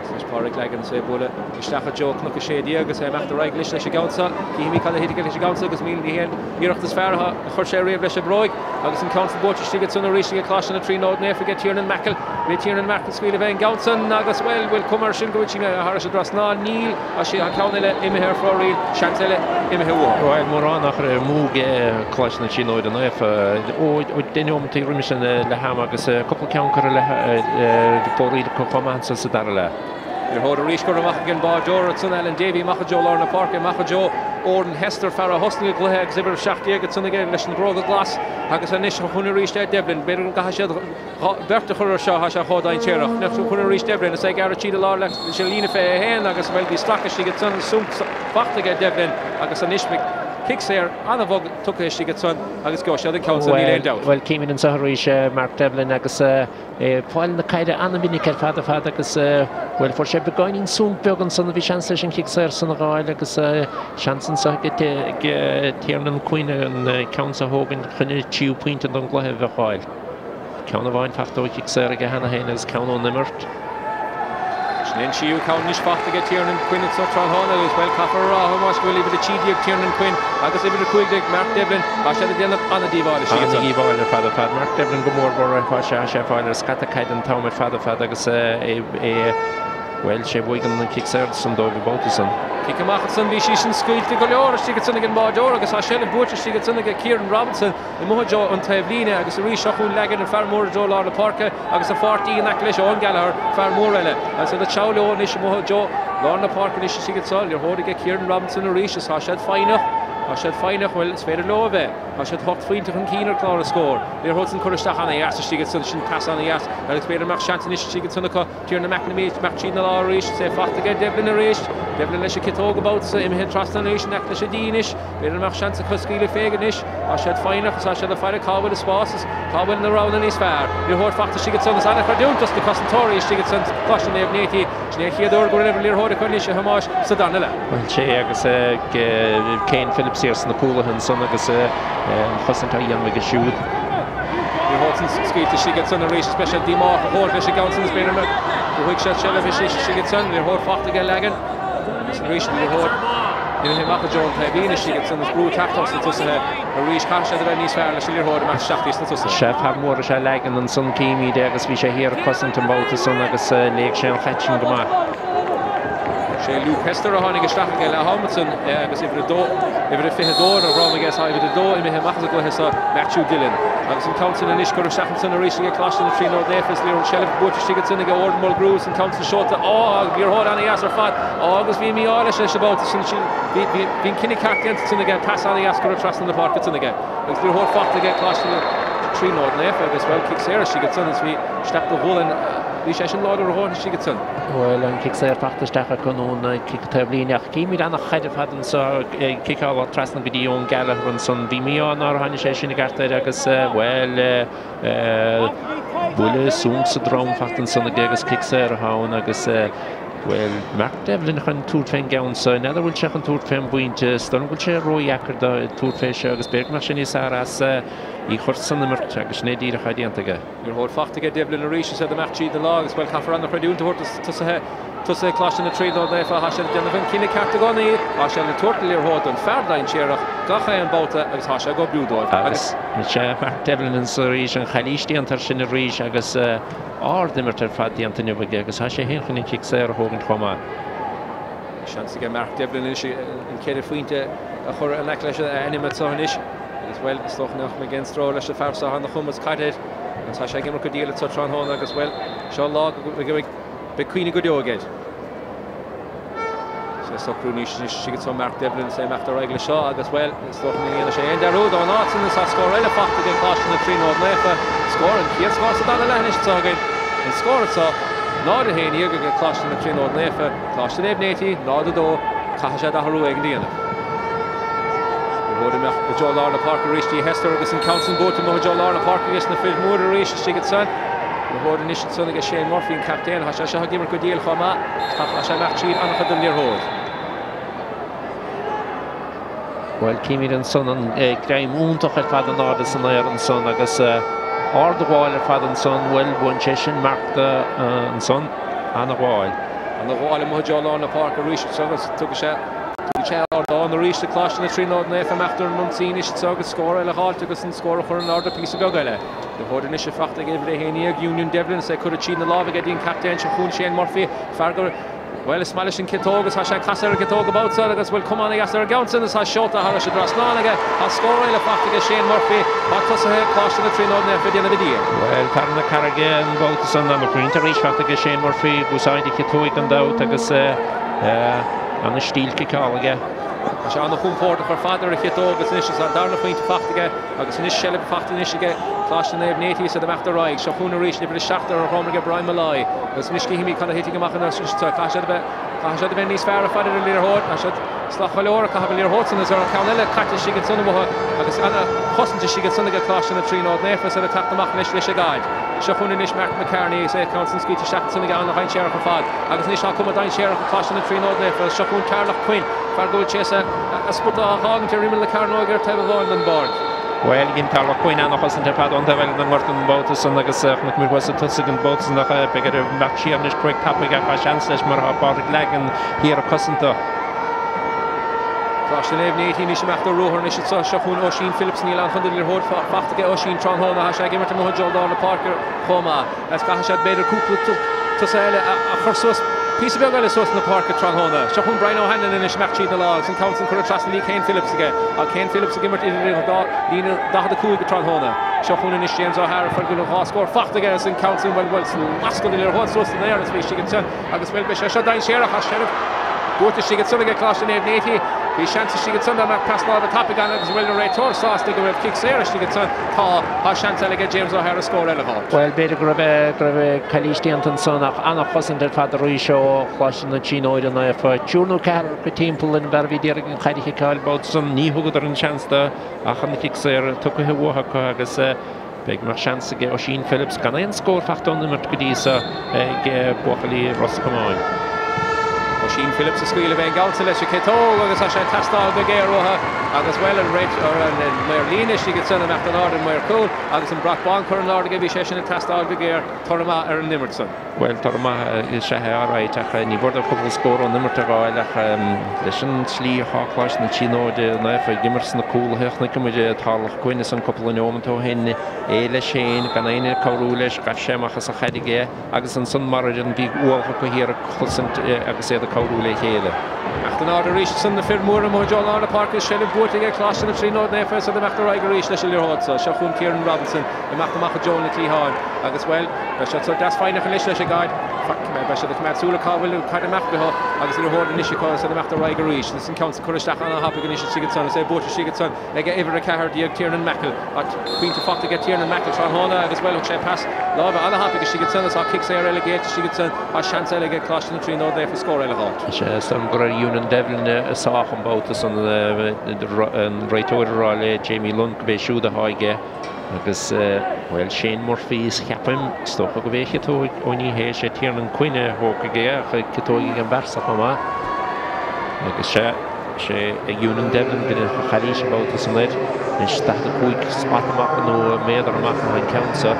Agus anois Pádraig Lagan is é ag bualadh isteach i dtreo Cnoc 16 agus é ag imeacht ar aghaidh leis leis an gceann seo. Cífimid cad a thitfidh leis an gceann seo agus ní hé an iarracht is fearr a chuir sé riamh leis an bhróig agus an ceann san buailte istigh ansan arís ag Coláiste na Tríonóide Naofa aige Tiernan Mackle. Beidh Tiernan Mackle ag scaoileadh fé an gceann san agus, bhuel, bhfuil cuma air sin go bhfuil sí thairis an dtrasnán? Níl, tá sí, tá ceann eile imithe ar fóraoil, seans eile imithe uathu. Bhuel, mórán á chur amú ag Coláiste na Tríonóide Naofa ó 10 neomat roimis an leath ama agus cúpla ceann curtha le fóraoil acu chomh maith ansan sa dara leath. Liathróid arís curtha amach ag an báideoir ansan, Alan Davey, amach i dtreo lár na páirce, amach i dtreo Odhrán Hester, fear a thosnaigh an gcluiche agus uimhir 17 ansan aige leis na bróga glas agus anois chugainn arís é Devlin. B'fhéidir go gcaithfidh siad beirt a chur air seo, tá sé chomh dainséarach. Anois chugainn arís Devlin, is é ag gearradh tríd an lár leis an líne fé é féin agus, bhuel, bhí stracadh istigh ansan, súnc fachta aige Devlin agus anois. Cic saor an-bhog tugtha istigh ansan agus gheobhaidh siad an ceann san, níl aon dabht. Bhuel, címid anseo arís Mark Devlin agus é ag fáil na caide an-mhinic ar fad ar fad agus, bhuel, fuair sé beagáinín súnc beag ansan, bhí seans leis an chic saor san a dh'fháil agus seans anseo ag Tiernan Quinn an ceann seo a thógaint chun an tríú pointe don gcluiche a fháil. Ceann amháin fachta ó chic saor aige cheana féin agus ceann ón imirt. Sin é an tríú ceann anois fachta aige Tiernan Quinn anso tráthnóna agus, bhuel, caithfear a rá, a Thomáis, go bhfuil uimhir 13 Tiernan Quinn agus uimhir 15 Mark Devlin, tá siad ag déanamh an-díobháil istigh ansan. An-dhíobháil ar fad ar fad. Mark Devlin go mór mhór tá sé ag fáil ar scata caide an t-am ar fad ar fad agus é, bhuel, sé a bhuaigh an cic saor san dóibh an babhta san. Cic amach ansan, bhí sí sin scaoilte go leor istigh ansan ag an mbáireoir agus tá seilbh buaite istigh ansan aige Kieran Robinson. Amuigh i dtreo an taobh líne agus arís seo chugainn Lagan an fear mór i dtreo lár na páirce agus a pháirtí in aice leis Eoin Gallagher, fear mór eile. Agus iad ag treabhadh leo anois amuigh i dtreo lár na páirce anois istigh anseo, liathróid aige Kieran Robinson arís is tá siad foighneach, tá siad foighneach, bhuel is féidir leo a bheith. Tá siad hocht phointe chun cinn ar chlár na scór. Liathróid san curtha isteach ana-dheas istigh ansan, sin pas ana-dheas agus b'fhéidir go mbeadh seans anois istigh ansan acu. Tiernan McNamee ag imeacht tríd an lár arís, is é fachta aige Devlin arís. Devlin leis an ciotóg an babhta seo, imithe trasna arís in aice leis an D anois. B'fhéidir go mbeadh seans acu scaoileadh fé anois. Tá siad foighneach is tá siad ag faire cá bhfuil an spás is cá bhfuil na roghanna níos fearr. Liathróid fachta istigh ansan is an-chreidiúint dos na cosantóirí istigh ansan Coláiste Naomh Néití. Sin é an chéad uair go raibh an liathróid acu anois, a Thomáis, sa darna leath. Bhuel, sé agus Kane Phillips thiar sna cúlaithe ansan agus an chosaint á dhéanamh aige siúd. Liathróid san scaoilte istigh ansan arís is beidh sé díomách a thabhairt leis an gceann san is b'fhéidir go bhfaighidh sé seilbh istigh ansan. Liathróid fachta aige Lagan agus arís an liathróid imithe amach i dtreo an taobh líne istigh ansan is brú ag teacht ós na tosaithe arís. Caithfidh siad a bheith níos fearr leis an liathróid amach isteach thíos sna tosaithe. Sea, fear mór is ea Lagan ansan címid é agus bhí sé thiar ag cosaint an babhta san agus léigh sé an chaid sin go maith. Sé Luke Hester a tháinig isteach ag leath am ansan agus uimhir a dó, uimhir a 22 ar a dhrom aige is tá uimhir a dó imithe amach as an gcluiche seo, Matthew Dillon. Agus an ceann sin anois curtha isteach ansan arís aige Coláiste na Tríonóide Naofa is liathróid seilbh buaite istigh ansan aige Odhrán Mulgrew is an ceann sin seolta, á, liathróid ana-dheas ar fad, á, agus bhí mí-ádh leis leis an babhta sin, sin, bhí, bhí, bhí an cinneadh ceart déanta ansan aige, pas ana-dheas curtha trasna na páirce ansan aige. Agus liathróid fachta aige Coláiste na Tríonóide Naofa agus, bhuel, cic saor istigh ansan is bhí isteach do ghualainn, bhí sé sin láidir a dhóthain istigh ansan. Bhuel, an cic saor fachta isteach acu nó an cic taobhlíne ach címid an-chaid ar fad anseo ag ciceáil trasna go dtí Eoin Gallagher ansan. Bhí mí-ádh nár tháinig sé sin i gceart air agus, bhuel, buille súnc sa drom fachta ansan aige agus cic saor atá ann agus, bhuel, Mark Devlin chun tabhairt fén gceann seo. N'fheadar bhfuil sé chun tabhairt fén bpointe. Is dóigh liom go bhfuil sé ródheacair dó tabhairt fé seo agus b'fhéidir go mbeadh sé níos fearr as í chur san imirt agus sin é díreach atá déanta aige. Liathróid fachta aige Devlin arís is iad ag imeacht tríd an lár agus bhuel caithfear an-chreidiúint a thabhairt do tosaithe tosaithe Coláiste na Tríonóide Naofa. Tá siad ag déanamh an cinneadh ceart i gcónaí. Tá siad ag tabhairt na liathróide don fear dainséarach gach aon babhta agus tá sé ag oibriú dóibh. Agus sea, Mark Devlin anso arís, an chalaois déanta air sin arís agus ard-imirt ar fad déanta inniu aige agus tá sé féin chun an cic saor a thógaint chomh maith. Seans aige Mark Devlin anois an ceithre phointe a chur in aice leis a ainm anseo anois. Agus, bhuel, is dócha nach mbeidh aon stró leis an fear seo, ana-chumas caide air agus tá sé ag imirt go diail anseo tráthnóna agus, bhuel, seo lá go mbeidh cuimhne go deo aige air. Is é socrú anois anois istigh anseo Mark Devlin is é imeacht ar aghaidh leis seo agus, bhuel, is dócha ní dhéanfaidh sé aon dearúd ón áit sin is tá scór eile fachta ag Coláiste na Tríonóide Naofa. Scór, an chéad scór sa dara leath anois anseo againn. An scór anseo, 0-11 ag Coláiste na Tríonóide Naofa. Coláiste Naomh Néití, 0-2, caithfidh siad athrú éigin a dhéanamh. Liathróid amach i dtreo lár na páirce arís dtí Hester agus an ceann sin buaite amuigh i dtreo lár na páirce aige sna fir mhóra arís istigh ansan. Liathróid anois ansan aige Shane Murphy, an captaen. Tá sé seo ag imirt go diail chomh maith. Tá sé imeacht tríd an-chuid den liathróid. Bhuel, címid ansan an greim iontach ar fad in airde san aer ansan agus ard-ghabháil ar fad ansan. Bhuel, bhain sé sin marc de ansan. Ana-ghabháil. Ana-ghabháil amuigh i dtreo lár na páirce arís anseo agus tugann sé tugann sé ardán arís do Choláiste na Tríonóide Naofa imeacht ar an ionsaí anois anseo agus scór eile a dh'fháilt agus an scór a chur in airde píosa beag eile. Liathróid anois fachta ag uimhir 11, Union Devlin is é curtha tríd na lámha aige dtí an captaen seo chugainn Shane Murphy, fear go Bhuel, is maith leis an ciotóg agus tá sé ag casadh ar an gciotóg an babhta seo agus bhfuil cuma ana-dheas ar an gceann sin agus tá seolta thairis an dtrasnán aige. Tá scór eile fachta aige Shane Murphy. Tá tosaithe Coláiste na Tríonóide Naofa ag déanamh a dícheall. Bhuel, fear na Carraige an babhta san ana-phointe arís fachta aige Shane Murphy ag úsáid a chiotóig gan dabht agus ana-stíl ciceála aige. Tá sé ana-chompordach ar fad ar a chiotóg agus anois is an darna phointe fachta aige agus anois seilbh fachta anois aige Coláiste Naomh Néití is iad ag imeacht ar aghaidh. Seo chugainn arís uimhir 7 ar a dhrom aige Brian Molloy agus anois cífimid cad a thitfidh amach anois. Caithfidh siad a bheith, caithfidh siad a bheith níos fearr ar fad ar an liathróid. Tá siad. Salach go leor ag caitheamh an liathróid san is ar an ceann eile caite istigh ansan amuigh agus ana chosaint istigh ansan aige Coláiste na Tríonóide Naofa is iad ag teacht amach anois leis an gcaid. Seo chugainn anois Mark McCarney agus é ceann san scaoilte isteach ansan aige ana dhainséarach ar fad agus anois tá cuma dainséarach ag Coláiste na Tríonóide Naofa. Seo chugainn Tarlach Quinn, fear go bhfuil sé a spota á dh'fhágaint ar imeall na cearnóige ar taobh amháin den bpáirc. Bhuel, dhein Tarlach Quinn ana-chosaint ar fad ón taobh eile den ngort an babhta san agus chonaic muid thuas ag tosaigh an babhta san ach beidh air imeacht siar anois troid tapaidh ach tá seans leis mar tá Pádraig Lagan thiar ag cosaint dó. Coláiste Naomh Néití anois ag imeacht ar ruathar anois anseo. Seo chugainn Oisín Phillips. Níl aon chun de liathróid fachta aige Oisín tráthnóna. Tá sé ag imirt amuigh i dtreo lár na páirce chomh maith. Agus caithfidh siad b'fhéidir cúpla tosaí eile a chur suas, píosa beag eile suas na páirce tráthnóna. Seo chugainn Brian O'Hanlon anois imeacht tríd na lámha agus an ceann san curtha trasna Lee Kane Phillips aige. Tá Kane Phillips ag imirt idir an dá líne 45 tráthnóna. Seo chugainn anois James O'Hara fear go bhfuil dhá scór fachta aige agus an ceann san bhuel bhuel lascadh an liathróid suas san aer agus bhí istigh ansan. Agus bhuel, beidh sé seo dainséarach ach seilbh buaite istigh ansan aige Coláiste Naomh Néití. Bhí seans istigh ansan dá mbeadh pas láimhe tapaidh ann agus bhfuil an réiteoir sásta go raibh cic saor istigh ansan. Tá. Tá seans eile aige James O'Hara scór eile a fháilt. Bhuel, b'fhéidir go raibh go raibh calaois déanta ansan ach an-chosaint ar fad arís ó Choláiste na Tríonóide Naofa. Triúr nó ceathrar acu timpeall ar an bhfear a bhí d'iarraidh an chaid a chiceáil babhta san. Ní thugadar an seans do ach an cic saor tugtha uathu acu agus B'fhéidir go mbeadh seans ag Oisín Phillips gan aon scór fachta ón imirt go dtí seo ag buachaillí Ros Comáin. Oisín Phillips ag scaoileadh an gceann san leis an ciotóg agus tá sé ag teastáil go géar uathu agus bhuel an réiteoir an maor líne istigh ansan imeacht in airde an maor cúil agus an brat bán curtha in airde aige bhí sé sin ag teastáil go géar toradh maith ar an imirt san. Bhuel, toradh maith is ea é alright ach ní mór dóibh cúpla scór ón imirt a fháil ach leis an tslí atá Coláiste na Tríonóide Naofa ag imirt sna cúlaithe, chonaic muid Tarlach Quinn ansan cúpla neomant ó shin, é leis féin, gan éinne ag cabhrú leis, ghaibh sé amach as an chaid aige agus ansan mar fhoireann bhí ualach acu thiar ag cosaint agus iad ag cabhrú le chéile. Imeacht in airde arís ansan na fir mhóra amuigh i dtreo lár na páirce, seilbh buaite aige Coláiste na Tríonóide Naofa is iad ag imeacht ar aghaidh arís leis an liathróid seo. Seo chugainn Kieran Robinson. Imeacht amach i dtreo na cliatháin agus, bhuel, beidh siad sórt deas foighneach anois leis an gcaid. Beidh siad ag coimeád súil ar cá bhfuil an caid amach uathu agus an liathróid anois acu agus iad ag imeacht ar aghaidh arís. Agus an ceann san curtha isteach an-thapaidh anois istigh ansan agus é buaite istigh ansan ag uimhir 14, Tiernan Mackle. Tá pointe fachta aige Tiernan Mackle tráthnóna agus, bhuel, thug sé pas láimhe an-thapaidh istigh ansan agus tá cic saor eile géillte istigh ansan. Tá seans eile aige Coláiste na Tríonóide Naofa scór eile a dh'fháilt. Is é is dóigh liom go raibh Eunan Devlin i sách an babhta san, an réiteoir ag rá le Jamie Lunt go b'é siúd atá aige. Agus, bhuel, Shane Murphy, cheapfainn, is dócha go b'é a chiotóg, ó ní hé, sé Tiernan Quinn a thógfaidh é ach ciotóg ag an bhfear so chomh maith. Agus sea, sé ag Eunan Devlin go ndéanfadh calaois an babhta san air. Anois 45 slat amach nó méadar amach atá an ceann so.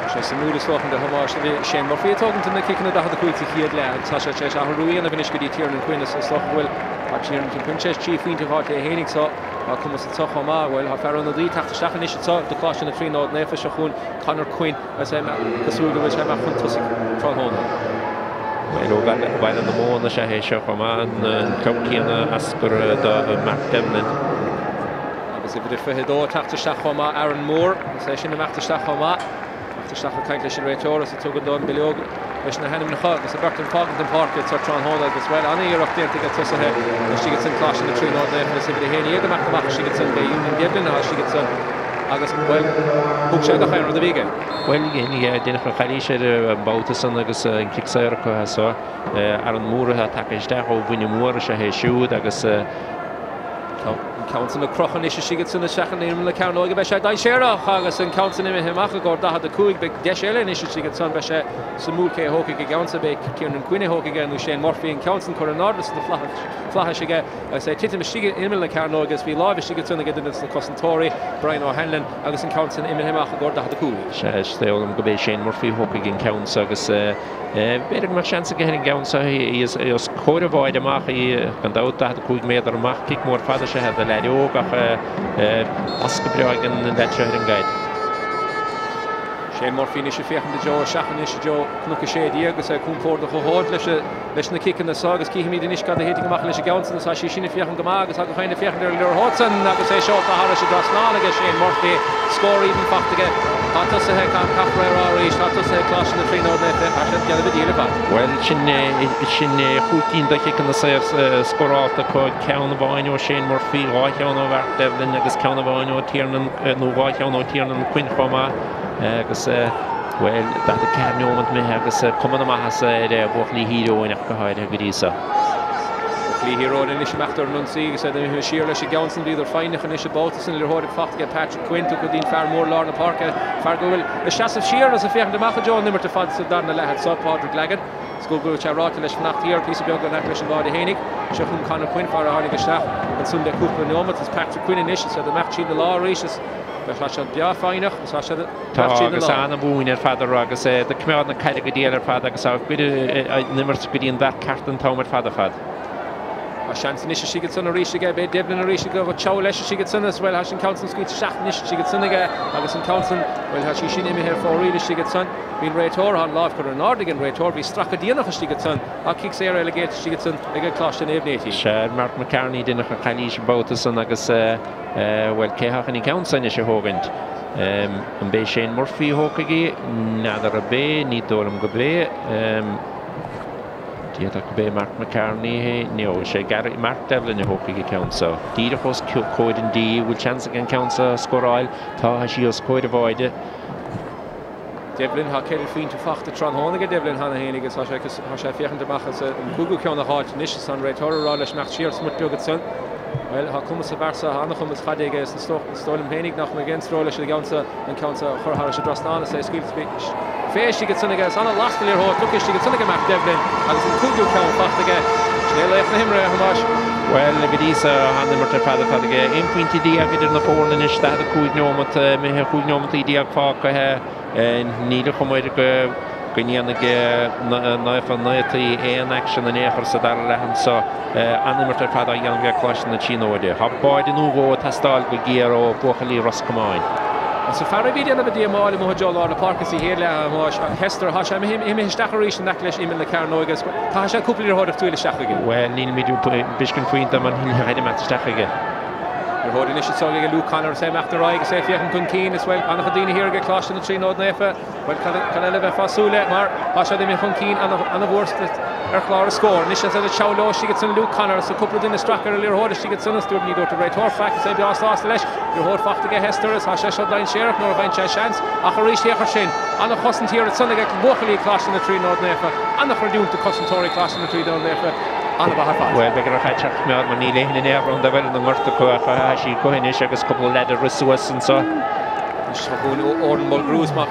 Tá sé suimiúil is dócha do Thomáis a bhí Shane Murphy ag tógaint na ciceanna 45 sa chéad leath agus tá sé tar éis athrú a dhéanamh anois go dtí Tiernan Quinn is dócha go bhfuil Tá Tiernan Quinn tar éis 3 phointe a dh'fháilt é fhéinig so tá cumas anso chomh maith. Bhuel, tá fear ionadaí teacht isteach anois anso do Choláiste na Tríonóide Naofa seo chugainn Conor Quinn agus é cosúil go bhfuil sé amach chun tosaigh tráthnóna. Bhuel, ó Bhaile na Móna is ea é seo chomh maith, an club céanna as gur do Mark Devlin. Agus uimhir a 22 ag teacht isteach chomh maith, Aaron Moore, agus é sin imeacht isteach chomh maith. Imeacht isteach ag caint leis an réiteoir is ag tugann dó an bileog leis na hainmneacha agus an bheirt ag fágaint an pháirc anso tráthnóna agus bhuel an-iarracht déanta ag tosaithe istigh ansan Coláiste na Tríonóide Naofa agus uimhir 11 imeacht amach istigh ansan b'é Eunan Devlin atá istigh ansan agus bhuel thug sé gach aon rud a bhí aige. Bhuel deineadh an chalaois air an babhta san agus an cic saor acu as so. Aaron Moore atá tagtha isteach ó Mhuine Mhór is ea é siúd agus. Tá an ceann san á chrochadh anois istigh ansan isteach in imeall na cearnóige. Beidh sé dainséarach agus an ceann san imithe amach i gcomhair 45. Beidh deis eile anois istigh ansan. Beidh sé suimiúil cé a thógfaidh an gceann san. Beidh Tiernan Quinn a thógfaidh é nó Shane Murphy. An ceann san curtha in airde sna flaithis aige agus é ag titim istigh in imeall na cearnóige agus bhí láimh istigh ansan ag duine de na cosantóirí, Brian O'Hanlon, agus an ceann san imithe amach i gcomhair 45. Sea, is dóigh liom go b'é Shane Murphy a thógfaidh an ceann so agus B'fhéidir go mbeadh seans aige ar an gceann seo, í os comhair an bháide amach, í gan dabht 45 méadar amach, cic mór fada is ea do leaid óg ach lasc go breá ag an leaid seo ar an gcaid. Shane Murphy anois ag féachaint i dtreo isteach anois i dtreo Cnoc 16 agus é compordach a dhóthain leis leis na ciceanna seo agus cífimid anois cad a thitfidh amach leis an gceann san. Tá sí sin ag féachaint go maith agus tá gach éinne ag féachaint ar an liathróid san agus é seolta thairis an dtrasnán aige Shane Murphy. Scór aoibhinn fachta aige. Tá tosaithe, caithfear é a rá arís, tá tosaithe Coláiste na Tríonóide Naofa, tá siad ag déanamh a díchill ar fad. Bhuel, sin sin chúig cinn de chiceanna saor scórálta acu, ceann amháin ó Shane Murphy, dhá cheann ó Mhark Devlin agus ceann amháin ó Tiernan, nó dhá cheann ó Tiernan Quinn chomh maith agus. Bhuel, 44 neomat imithe agus cuma na maitheasa ar bhuachaillí Thír Eoghain ach go háirithe go dtí so. Buachaillí Thír Eoghain anois ag imeacht ar an ionsaí agus iad imithe siar leis an gceann san. Bhíodar foighneach anois an babhta san. Liathróid faighte aige Patrick Quinn tugtha go dtí an fear mór lár na páirce, fear go bhfuil ag seasamh siar agus ag féachaint amach i dtreo an imirt ar fad sa darna leath anso, Pádraig Lagan. Is go bhfuil sé ráite leis fanacht thiar píosa beag in aice leis an bháide fhéinig. Seo chugainn Conor Quinn, fear a tháinig isteach ansan le cúpla neomat. Is Patrick Quinn anois is iad ag imeacht tríd an lár arís is tá siad breá foighneach is tá siad ag Tá agus an-mhúin ar fad orthu agus iad ag coimeád na caide go diail ar fad agus á gcur an imirt go dtí an bhfear ceart an t-am ar fad ar fad. Tá seans anois istigh ansan arís aige, beidh Devlin arís ag treabhadh leis istigh ansan is bhuel tá an ceann san scaoilte isteach anois istigh ansan aige agus an ceann san, bhuel tá sí sin imithe ar fóraoil istigh ansan. Bhí an réiteoir, tá an lámh curtha in airde ag an réiteoir, bhí stracadh déanach istigh ansan ach cic saor eile géillte istigh ansan ag Coláiste Naomh Néití. Sea, Mark McCartney deineadh an chalaois an babhta san agus bhuel cé atá chun an ceann san anois a thógaint? An b'é Shane Murphy a thógfaidh í? N'fheadar ab é, ní dóigh liom go b'é. D'fhéadfadh go b'é Mark McCartney é, nó is é Gary, Mark Devlin a thógfaidh an ceann so. Díreach os comhair an D, bhfuil seans aige an ceann so a scóráil? Tá, tá sí os comhair an bháide. Devlin, Tá 4 phointe fachta tráthnóna aige Devlin cheana féin agus tá sé tá sé ag féachaint amach as an gcúigiú ceann a dh'fháilt anois is tá an réiteoir ag rá leis imeacht siar smut beag ansan. Bhuel, tá cumas sa bhfear so, tá an-chumas caide aige is is dóigh liom féinig nach mbeidh aon stró leis an gceann so, an ceann so a chur thar an dtrasnán is é scaoilte fé istigh ansan aige. Is an-lasta an liathróid tugtha istigh ansan aige Mark Devlin agus an cúigiú ceann fachta aige. Sin é laoch na himeartha, a Thomáis. Bhuel, go dtí so, an-imirt ar fad ar fad aige. 11 pointe idir na foirne anois, 45 neomat imithe, 15 neomataí fágtha. Níl an chuma air go ndéanfaidh Naofa Naomh aon aicsean in aon chor sa dara leath anso. An-imirt ar fad á dhéanamh ag Coláiste na Tríonóide. Tá báide nó dhó ag teastáil go géar ó bhuachaillí Ros Comáin. Is an fear a bhí ag déanamh a dhíomáil amuigh i dtreo lár na páirce sa chéad leath, a Thomáis, Hester, tá sé imithe isteach arís in aice leis imeall na cearnóige agus caithfidh sé cúpla liathróid a scaoileadh isteach chuige. Bhuel, nílimid ag tuiscint faoin dom an chaid imeacht isteach chuige. Liathróid anois anseo ag Luke Connor is é ag imeacht ar aghaidh is é ag féachaint chun cinn is bhuel, an-chuid daoine thiar ag Coláiste na Tríonóide Naofa. Bhuel, cad eile a bheifeá ag súil le mar tá siad imithe chun cinn an-mhór ar chlár an scóir. Anois is iad ag treabhadh leo istigh ansan Luke Connor is cúpla duine ag stracadh ar an liathróid istigh ansan is dúirt ní dúirt an réiteoir faic is é breá sásta leis. Liathróid fachta aige Hester is tá sé seo dainséarach nuair a bhain sé seans ach arís féach air sin. An-chosaint thiar ansan ag buachaillí Coláiste na Tríonóide Naofa. An-chreidiúint do cosantóirí Coláiste na Tríonóide Naofa. An-mhaith ar fad. Bhuel, b'fhéidir gur chaith sé coimeád mar níl aon fhear ann dá bhfuil ina ngort acu ach tá sí acu anois agus cúpla leaid ag rith suas anso. Anois seo chugainn Odhrán Mulgrew is má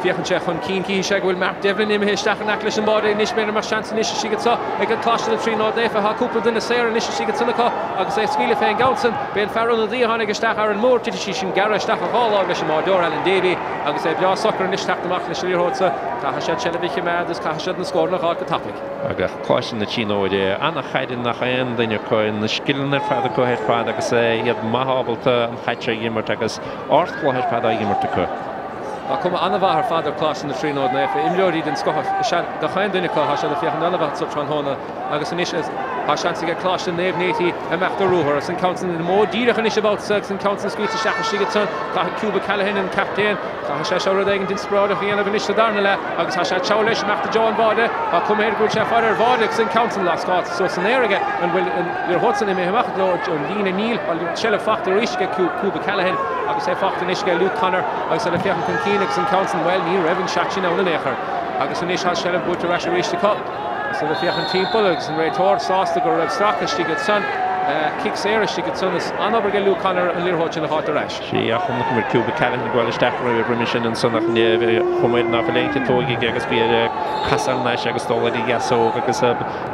féachann sé chun cinn cífidh sé go bhfuil Mark Devlin imithe isteach in aice leis an mbáide anois b'fhéidir mbeadh seans anois istigh anso ag an Coláiste na Tríonóide Naofa. Tá cúpla duine saor anois istigh ansan acu agus é ag scaoileadh fén gceann san. B'é an fear ionadaí a tháinig isteach Aaron Moore. Titfidh sí sin gearra isteach a dhá láimh leis an mbáideoir Alan Davey agus é breá socair anois teacht amach leis an liathróid so. Caithfidh siad seilbh a chimeád is caithfidh siad na scóranna a dh'fháil go tapaidh. Agus Coláiste na Tríonóide, an-chaid ag gach aon duine acu, na scileanna ar fad acu ar fad agus iad maith ábalta an chaid seo a imirt agus ardchluiche ar fad á imirt acu. Tá cuma an-mhaith ar fad ar Coláiste na Tríonóide Naofa. Imreoirí den scoth is ea gach aon duine acu. Tá siad ag féachaint an-mhaith anso tráthnóna agus anois tá seans aige Coláiste Naomh Néití imeacht ar ruathar. Is an ceann san ina modh díreach anois an babhta seo agus an ceann san scaoilte isteach istigh ansan. Caithfidh Cuba Callaghan, an captaen, caithfidh sé seo rud éigin inspioráideach a dhéanamh anois sa darna leath agus tá sé ag treabhadh leis imeacht i dtreo an bháide. Tá cuma air go bhfuil sé ag faire ar bháide agus an ceann san lascáilte suas san aer aige. An bhfuil an liathróid san imithe amach i dtreo an líne? Níl. Tá seilbh fachta arís aige Cuba Callaghan agus é fachta anois aige Luke Connor agus iad ag féachaint chun cinn agus an ceann san, bhuel, ní raibh an seat sin ann in aon chor. Agus anois tá seilbh buaite ar ais arís acu. Agus iad ag féachaint timpeall agus an réiteoir sásta go raibh stracadh istigh ansan, cic saor istigh ansan. Is an-obair aige Luke Connor an liathróid sin a dh'fháilt ar ais. Sea, ach chonaic muid Cuba Callaghan ag goil isteach roimhe sin ansan ach ní chuma air ná fuil aon chiotóg aige agus bhí air casadh thar n-ais agus dul ar a dheasóg agus,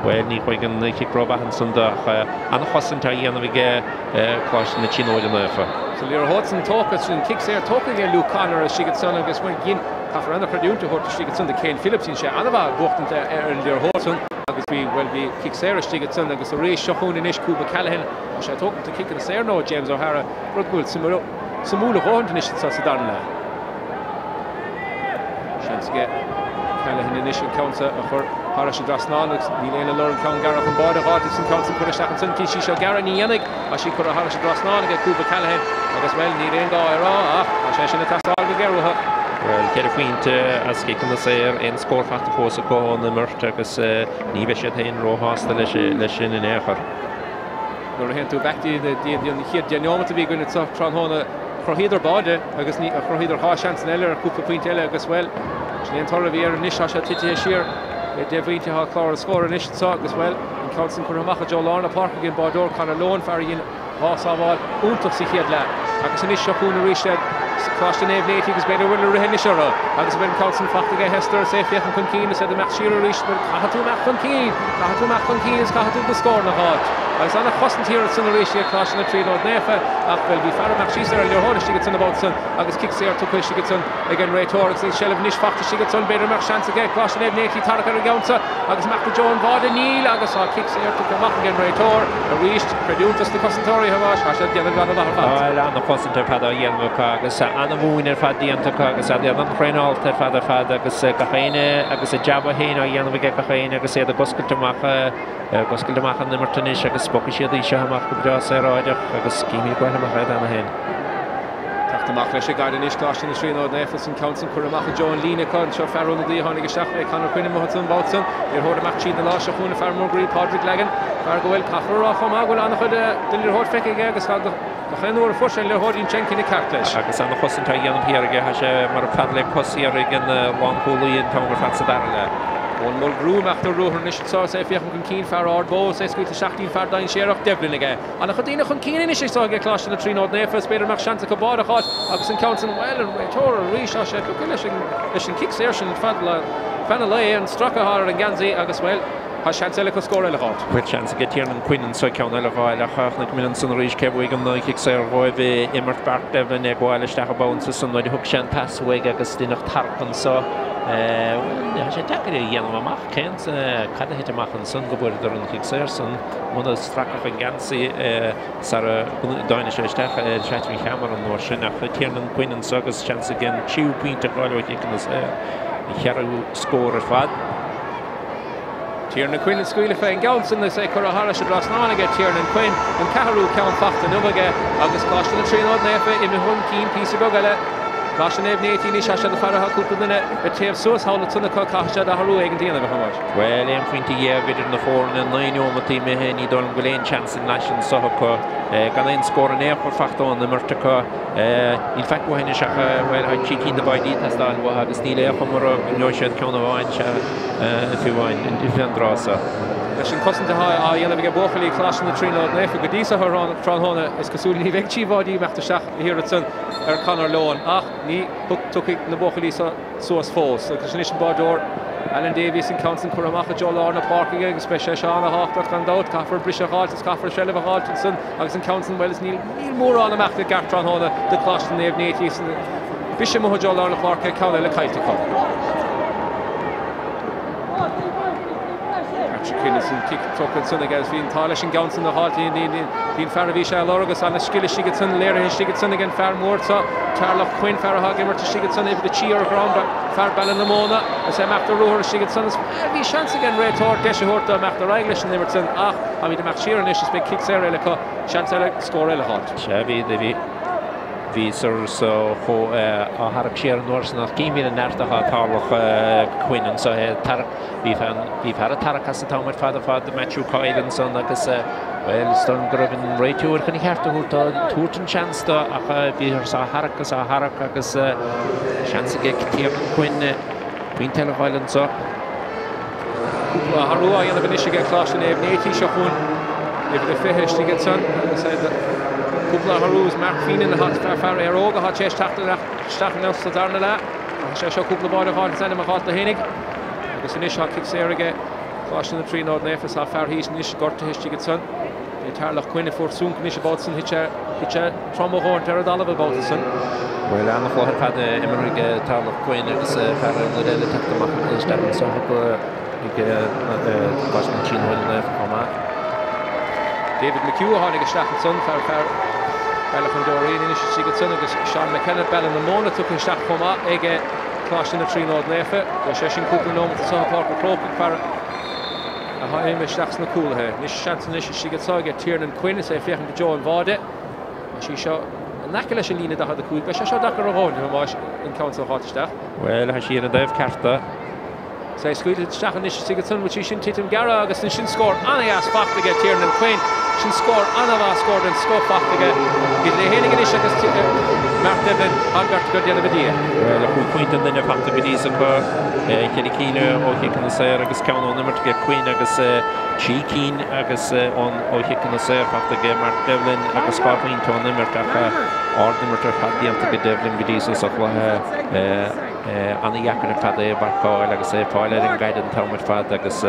bhuel, ní chuaigh an chic rómhaith ansan dó ach an-chosaint á dhéanamh aige Coláiste na Tríonóide Naofa. Sa liathróid san tógtha sin, cic saor tógtha aige Luke Connor istigh ansan agus bhuel, ghin, caithfear an-chreidiúint a thabhairt istigh ansan do Kane Phillips, dhein sé an-mhaith buachtaint ar an liathróid san agus bhí, bhuel, bhí cic saor istigh ansan agus arís seo chugainn anois Cuba Callaghan, tá sé ag tógaint na ciceanna saor nó James O'Hara, rud go bhfuil suimiúil a dhóthaint anois anso sa darna leath. Seans aige Callaghan anois an ceann seo a chur thairis an dtrasnán agus níl aon lorg an ceann gearr chun báide a dh'fháilt agus an ceann sin curtha isteach ansan. Titfidh sí seo gearra, ní dhéanfaidh. Tá sí curtha thairis an dtrasnán aige Cuba Callaghan agus, bhuel, níl aon gá a rá ach tá sé sin ag teastáil go géar uathu. Bhuel, 4 phointe as ciceanna saor, aon scór faighte fós acu ón imirt agus ní bheidh siad féin róshásta leis sin in aon chor. Nuair a théann tú back dtí an chéad 10 neomat a bhí againn anseo tráthnóna. chruthaíodar báide agus ní chruthaíodar 2 seans eile ar chúpla pointe eile agus, bhuel, sin é an toradh a bhí air anois. Tá sé titithe siar le 10 bpointe atá clár an scóir anois anseo agus, bhuel, an ceann san curtha amach i dtreo lár na páirce ag an báideoir Conor Lohan, fear a dhein 2 sábháil iontach sa chéad leath. Agus anois seo chugainn arís iad, Coláiste Naomh Néití agus b'fhéidir go bhfuil rith anois orthu agus bhfuil an ceann san fachta aige Hester is é ag féachaint chun cinn is iad ag imeacht siar arís, bhuel, caithfidh tú imeacht chun cinn, caithfidh tú imeacht chun cinn is caithfidh tú do scóranna a dh'fháilt. Agus an-chosaint thiar ansan arís ag Coláiste na Tríonóide Naofa ach, bhuel, bhí fear ag imeacht síos ar an liathróid istigh ansan an babhta san agus cic saor tugtha istigh ansan ag an réiteoir agus an seilbh anois fachta istigh ansan, b'fhéidir go mbeadh seans aige Coláiste Naomh Néití tarrac ar an gceann seo agus imeacht i dtreo an bháide, níl agus tá cic saor tugtha amach ag an réiteoir arís, creidiúint dos na cosantóirí, a Thomáis, tá siad ag déanamh an-mhaith ar fad. Bhuel, an-chosaint ar fad á dhéanamh acu agus an-mhúineadh ar fad déanta acu agus iad an-thraenáilte ar fad ar fad agus gach éinne agus a jab féin á dhéanamh aige gach éinne agus iad ag oscailt amach ag oscailt amach an imirt anois agus bogfaidh siad í seo amach go breá saoráideach agus címid ag goil amach iad cheana féin. Teacht amach leis an gcaid anois, Coláiste na Tríonóide Naofa is an ceann san curtha amach i dtreo an líne acu anseo. Fear ionadaí a tháinig isteach é Conor Quinn amuigh ansan an babhta san. Liathróid amach tríd na lámha seo chugainn an fear mór groí Pádraig Lagan. Fear go bhfuil, caithfear a rá chomh maith, go bhfuil an-chuid den liathróid feicthe aige agus gach aon uair a fuair sé an liathróid dhein sé an cinneadh ceart leis. Agus an-chosaint á dhéanamh thiar aige. Tá sé mar an fear le cos thiar ag an lánchúlaí an t-am ar fad sa dara leath. Eoin Mulgrew amach ar ruathar anois anseo is é ag féachaint chun cinn, fear Ard Bó is é scaoilte isteach dtí'n fear dainséarach Devlin aige. An-chuid daoine chun cinn anois anseo ag Coláiste na Tríonóide Naofa. Is b'fhéidir go mbeadh seans acu báide a fháil agus an ceann san, bhuel, an réiteoir arís, tá sé ag piocadh leis an, leis an cic saor sin feadh an lae, an stracadh atá ar an ngeansaí agus, bhuel, tá seans eile acu scór eile a fháilt. Bhuel, seans aige Tiernan Quinn anso ceann eile a fháil ach chonaic mé ansan arís cé bhuaigh an cic saor dhóibh, imirt Mark Devlin é ag gabháil isteach an bounce san nuair a thug sé an pas uaidh agus deineadh tarrac anso. Bhuel, tá sé deacair a dhéanamh amach cén, cad a thit amach ansan go bhfuaireadar an cic saor san. Muna stracadh an geansaí sara dtáinig sé isteach ar Patrick Hammer an uair sin ach Tiernan Quinn anso agus seans aige an tríú pointe a fháil ó chiceanna saora, an cheathrú scór ar fad. Tiernan Quinn ag scaoileadh fén gceann san is é curtha thairis an dtrasnán aige Tiernan Quinn, an ceathrú ceann fachta inniu aige agus Coláiste na Tríonóide Naofa imithe chun cinn píosa beag eile. Coláiste Naomh Néití anois tá siad ag faire tá cúpla duine ag téamh suas thall ansan acu caithfidh siad athrú éigin a dhéanamh a Thomáis. Bhuel, aon phointe dhéag idir na foirne, 9 neomat imithe, ní dóigh liom go bhfuil aon seans i nglais anso acu. Gan aon scór in aon chor fachta ón imirt acu. Níl faic uathu anois ach, bhuel, tá trí cinn de bháidí ag teastáil uathu agus níl aon chuma orthu go ngeobhaidh siad ceann amháin, sea, fiú amháin, fén dtráth so. Leis an chosaint atá á dhéanamh ag buachaillí Choláiste na Tríonóide Naofa go dtí so tráthnóna, is cosúil ní bheidh trí bháidí ag imeacht isteach thiar ansan ar Conor Lohan ach ní tiocfaidh na buachaillí so suas fós. Agus anois an báideoir Alan Davies an ceann san curtha amach i dtreo lár na páirce aige agus beidh sé seo ana-thábhachtach gan dabht. Caithfear briseadh a dh'fháilt is caithfear seilbh a dh'fháilt ansan agus an ceann san, bhuel is níl níl mórán imeacht i gceart tráthnóna do Coláiste Naomh Néití. Briseadh amuigh i dtreo lár na páirce, ceann eile caillte acu. Patrick Quinn is an cic tugtha ansan aige agus bhí an t-ádh leis an gceann san a dh'fháilt. Bhí an fear a bhí sé a lorg agus ana-scil istigh ansan, léirithe istigh ansan ag an fear mór seo, Tarlach Quinn, fear atá ag imirt istigh ansan, uimhir 3 ar a dhrom, fear Baile na Móna, is é imeacht ar ruathar istigh ansan. Is bhí seans ag an réiteoir deis a thabhairt dó imeacht ar aghaidh leis an imirt san ach táimid imeacht siar anois is beidh cic saor eile acu, seans eile scór eile a dh'fháilt. Sea, bhí, bhí. Bhí sar so chomh á tharrac siar an uair san ach címid an neart atá Tarlach Quinn anso é tarrac bhí fear bhí fear ag tarrac as an t-am ar fad ar fad Matthew Coyle ansan agus bhuel is dóigh liom go raibh an réiteoir chun a cheart a thabhairt dó tabhairt an seans dó ach bhí ar á tharrac is á tharrac agus seans aige Tiernan Quinn pointe eile a fháil anso. Cúpla athrú á dhéanamh anois aige Coláiste Naomh Néití seo chugainn uimhir a 20 istigh ansan agus cúpla athrú is Mark Feenan atá fear fear óg atá tar éis teacht isteach anois sa darna leath. Tá sé seo cúpla báide a dh'fháil is ainm a dh'fháilt do fhéinig agus anois tá cic saor aige Coláiste na Tríonóide Naofa is tá fear thíos anois gortaithe istigh ansan. É Tarlach Quinn a fuair súnc anois an babhta san thit sé thit sé trom a dhóthaint ar an dtalamh an babhta san. Bhuel, an-chluiche ar fad imeartha ag Tarlach Quinn agus fear ionaid eile ag teacht amach isteach anso ag Coláiste na Tríonóide Naofa chomh maith. David McHugh a tháinig isteach ansan, fear fear Bealach an Dóirín anois istigh ansan agus Seán McKenna Baile na Móna tugtha isteach chomh maith ag Coláiste na Tríonóide Naofa. Beidh sé sin cúpla nóiméad anso i bPáirc an Chrócaigh, fear atá imithe isteach sna cúlaithe. Anois seans anois istigh anso aige Tiernan Quinn is é ag féachaint i dtreo an bháide. Tá sí seo in aice leis an líne 45. Beidh sé seo deacair a dhóthain, a Thomáis, an ceann seo a dh'fháilt isteach. Bhuel, tá sí ar an dtaobh ceart de. Is é scaoilte isteach anois istigh ansan, bhfuil sí sin titim gearra agus ansin scór an-dheas fachta aige Tiernan Quinn. Sin scór an-mhaith, scór den scoth fachta aige. Iad le héinig anois agus Mark Devlin an bheirt acu ag déanamh a dícheall. Bhuel, chúig phointe an duine fachta go dtí so acu, cheithre cinn ó chiceanna saor agus ceann ón imirt aige Quinn agus trí cinn agus ó chiceanna saor fachta aige Mark Devlin agus 2 phointe ón imirt ach ard-imirt ar fad déanta aige Devlin go dtí so sa chluiche. Ana-dheacair ar fad é a mharcáil agus é ag fáil ar an gcaid an t-am ar fad agus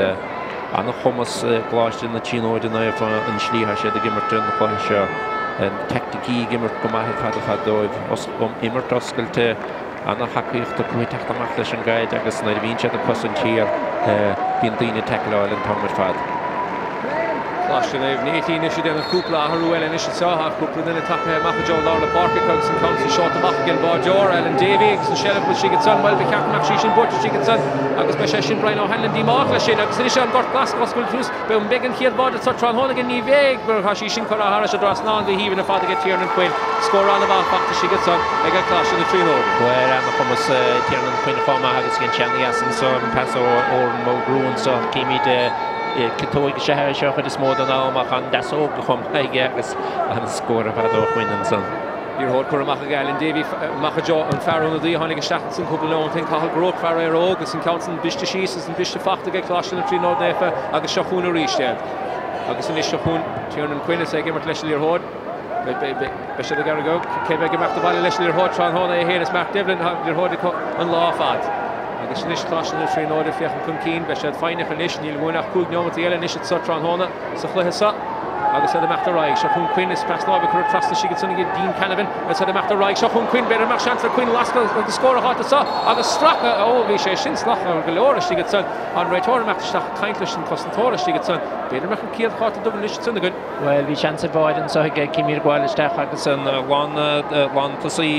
ana-chumas i gColáiste na Tríonóide Naofa an slí atá siad ag imirt an chluiche seo. Teaicticí ag imirt go maith ar fad ar fad dóibh. Imirt oscailte, ana-thacaíocht acu ag teacht amach leis an gcaid agus nuair a bhíonn siad ag cosaint thiar bíonn daoine ag taicleáil an t-am ar fad. Coláiste Naomh Néití anois ag déanamh cúpla athrú eile anois anseo. Tá cúpla duine tagtha amach i dtreo lár na páirce acu agus an ceann sin seolta amach ag an báideoir, Alan Davey, agus an seilbh bhfuil sí ansan, bhuel ba cheart go mbeadh sí sin buaite istigh ansan agus beidh sé sin Brian O'Hanlon díomách leis sin agus anois an Gort Glas ag oscailt suas. Beidh an chéad bháide anseo tráthnóna aige, ní bheidh, mar tá sí sin curtha thairis an dtrasnán go haoibhinn ar fad aige Tiernan Quinn. Scór an-mhaith fachta istigh ansan ag Coláiste na Tríonóide. Bhuel, ana-chumas Tiernan Quinn chomh maith agus dhein sé an-dheas anso an pas ó Odhrán Mulgrew anso. Címid ciotóig is ea é seo chuid is mó den am ach an-deasóg chomh maith aige agus an-scór ar fad ó Quinn ansan. Liathróid curtha amach ag Alan Davey amach i dtreo an fear ionadaí a tháinig isteach ansan cúpla nóiméad ó shin, Cathal Groarke, fear Éire Óg, agus an ceann san briste síos agus an briste fachta ag Coláiste na Tríonóide Naofa agus seo chugainn arís iad. Agus anois seo chugainn Tiernan Quinn is é ag imirt leis an liathróid. Beidh siad ag iarraidh cé bheidh ag imeacht abhaile leis an liathróid tráthnóna é féin is Mark Devlin tá an liathróid acu an lá ar fad. Agus anois Coláiste na Tríonóide féachaint chun cinn, beidh siad foighneach anois, níl uainn ach 5 neomat eile anois anseo tráthnóna sa chluiche seo. Agus iad ag imeacht ar aghaidh. Seo chugainn Quinn is pas láimhe curtha trasna istigh ansan ag Dean Canavan agus iad ag imeacht ar aghaidh. Seo chugainn Quinn, b'fhéidir go mbeadh seans ar Quinn lascadh agus scór a fháilt anseo agus stracadh, ó bhí sé sin salach go leor istigh ansan. An réiteoir ag imeacht isteach ag caint leis an cosantóir istigh ansan. B'fhéidir go mbeadh an chéad chárta dubh anois ansan againn. Bhuel, bhí seans ar bháide anseo aige Cimír ag gabháil isteach agus an lántosaí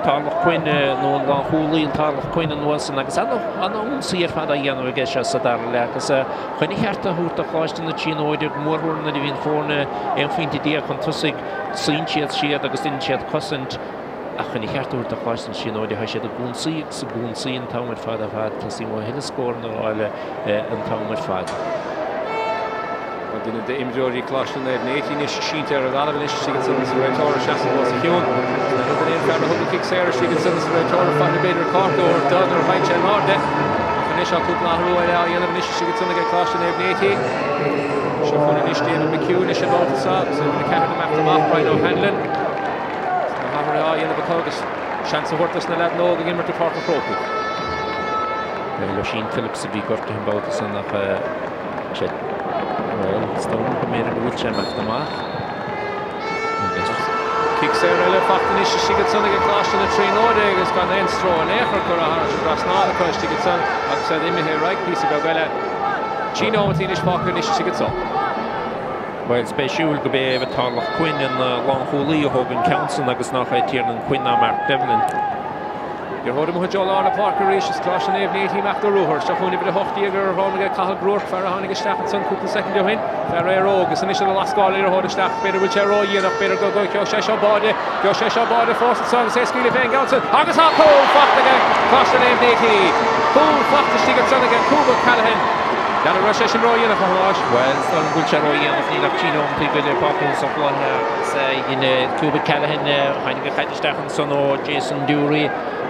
Tarlach Quinn nó an lánchúlaí an Tarlach Quinn anuas san agus an-ionsaí ar fad á dhéanamh aige seo sa dara leath agus chun a cheart a thabhairt do Choláiste na Tríonóide go mórmhór nuair a bhíonn foirne 11 phointe chun tosaigh, suíonn siad siar agus déanann siad cosaint. Ach chun a cheart a thabhairt do Choláiste na Tríonóide, tá siad ag ionsaí agus ag ionsaí an t-am ar fad ar fad. Teastaíonn uathu thuilleadh scóranna a fháil an t-am ar fad. Tá duine d'imreoirí Choláiste Naomh Néití anois sínte ar an dtalamh anois istigh ansan agus an réiteoir ag seasamh os a chionn. Ní hé an fear a thug an cic saor istigh ansan agus an réiteoir ag faire b'fhéidir cárta a thabhairt dó nuair a thagann sé in airde. Ach anois tá cúpla athrú eile á dhéanamh anois istigh ansan ag Coláiste Naomh Néití. Seo chugainn anois David McHugh anois an babhta seo agus uimhir 4 ag imeacht amach, Brian O'Hanlon. Na hathruithe á dhéanamh acu agus seans a thabhairt dos na leaideanna óga ag imirt i bPáirc an Chrócaigh. Bhuel, Oisín Phillips a bhí gortaithe an babhta san ach sé, bhuel, is dóigh liom go mb'fhéidir go bhfuil sé imeacht amach. Agus. Cic saor eile fachta anois istigh ansan ag Coláiste na Tríonóide agus gan aon stró in aon chor curtha thar an trasnán acu istigh ansan agus iad imithe ar aghaidh píosa beag eile. 3 nóimeataí anois fágtha anois istigh anso. Bhuel, spéisiúil go b'é Tarlach Quinn an lánchúlaí a thóg an ceann san agus nach é Tiernan Quinn ná Mark Devlin. Liathróid amuigh i dtreo lár na páirce arís is Coláiste Naomh Néití ag imeacht ar ruathar. Seo chugainn uimhir 18 ar a shrón aige Cathal Groarke, fear a tháinig isteach ansan cúpla soicind ó shin. Fear Éire Óg is anois ina lascáil an liathróid isteach. B'fhéidir go bhfuil sé ródhéanach, b'fhéidir go gheobhaidh sé seo báide. Gheobhaidh sé seo báide fós ansan agus é ag scaoileadh fén gceann san agus tá cúl fachta aige Coláiste Naomh Néití. Cúl fachta istigh ansan aige Kuba Callaghan. N'fheadar raibh sé sin ródhéanach, a Thomáis? Bhuel, is dóigh liom go bhfuil sé ródhéanach, níl ach 3 nóimeataí go leith fágtha sa chluiche agus dhein Kuba Callaghan, tháinig an chaid isteach ansan ó Jason Dury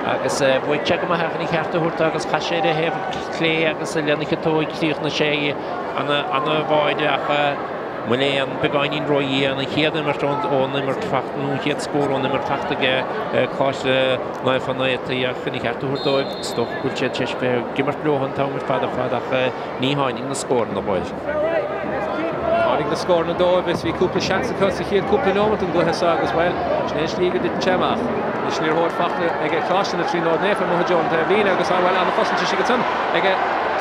agus bhuaigh sé go maith é chun a cheart a thabhairt dó agus chaith sé ar a thaobh clé agus lena chiotóig chríochnaigh sé í. Ana-bháide ach mo léan, beagáinín ródhéanach, an chéad imirt ón imirt fachta, nó an chéad scór ón imirt fachta aige Coláiste Naofa Néití ach chun a cheart a thabhairt dóibh, is dócha go bhfuil siad tar éis bheith ag imirt leo an t-am ar fad ar fad ach ní tháinig na scóranna dóibh. Ní tháinig na scóranna dóibh is bhí cúpla seans acu sa chéad cúpla nóimeat den gcluiche seo agus, bhuel, sin é an slí go dtiteann sé amach. Anois liathróid fachta ag Coláiste na Tríonóide Naofa amuigh i dtreo an taobh líne agus, bhuel, an-chosaint istigh ansan ag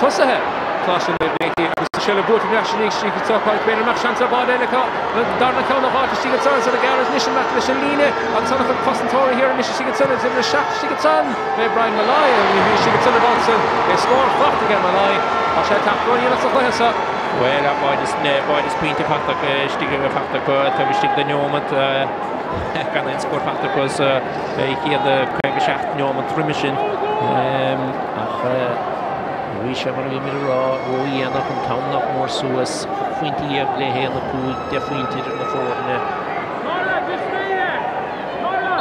tosaithe Choláiste Naomh Néití agus an seilbh buaite ar ais arís istigh anseo acu. B'fhéidir go mbeadh seans ar bháide eile acu. An darna ceann á fháilt istigh ansan agus ag gearradh anois amach leis an líne agus an-chuid cosantóirí thiar anois istigh ansan agus uimhir 7 istigh ansan. B'é Brian Molloy a bhí istigh ansan an babhta san. Beidh scór fachta aige Molloy. Tá sé ag teacht ródhéanach sa chluiche seo. Bhuel, báide is, báide is pointe fachta acu istigh, fachta acu taobh istigh de neomat. Gan aon scór fachta acu sa chéad 57 neomat roimhe sin. Ach. Arís é mar a bhímid a rá, ródhéanach, an t-am nach mór suas, 18 phointe le 1-5, 10 phointe idir na foirne.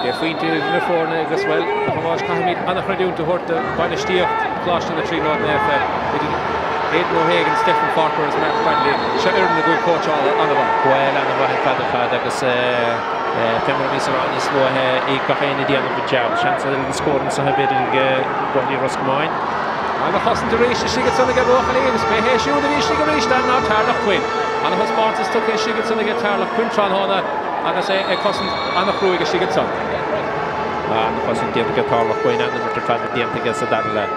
10 phointe idir na foirne agus, bhuel, a Thomáis, caithfimid an-chreidiúint a thabhairt do bhainistíocht Choláiste na Tríonóide Naofa, idir Aidan O'Hagan, Stephen Farquhar agus Mark Bradley. Seo fhoireann a bhfuil cóitseála an-mhaith. Bhuel, an-mhaith ar fad ar fad agus fé mar a bhíos a rá níos luaithe, gach éinne ag déanamh a jab. Seans ar an scór anso b'fhéidir ag buachaillí Ros Comáin. Ana-chosaint arís istigh ansan ag buachaillí agus cé hé siúd a bhí istigh arís ná Tarlach Quinn. Ana-thaispeántas tugtha istigh ansan ag Tarlach Quinn tráthnóna agus é ag cosaint ana-chruaidh istigh ansan. Ana-chosaint déanta ag Tarlach Quinn, an-imirt ar fad déanta aige sa dara leath.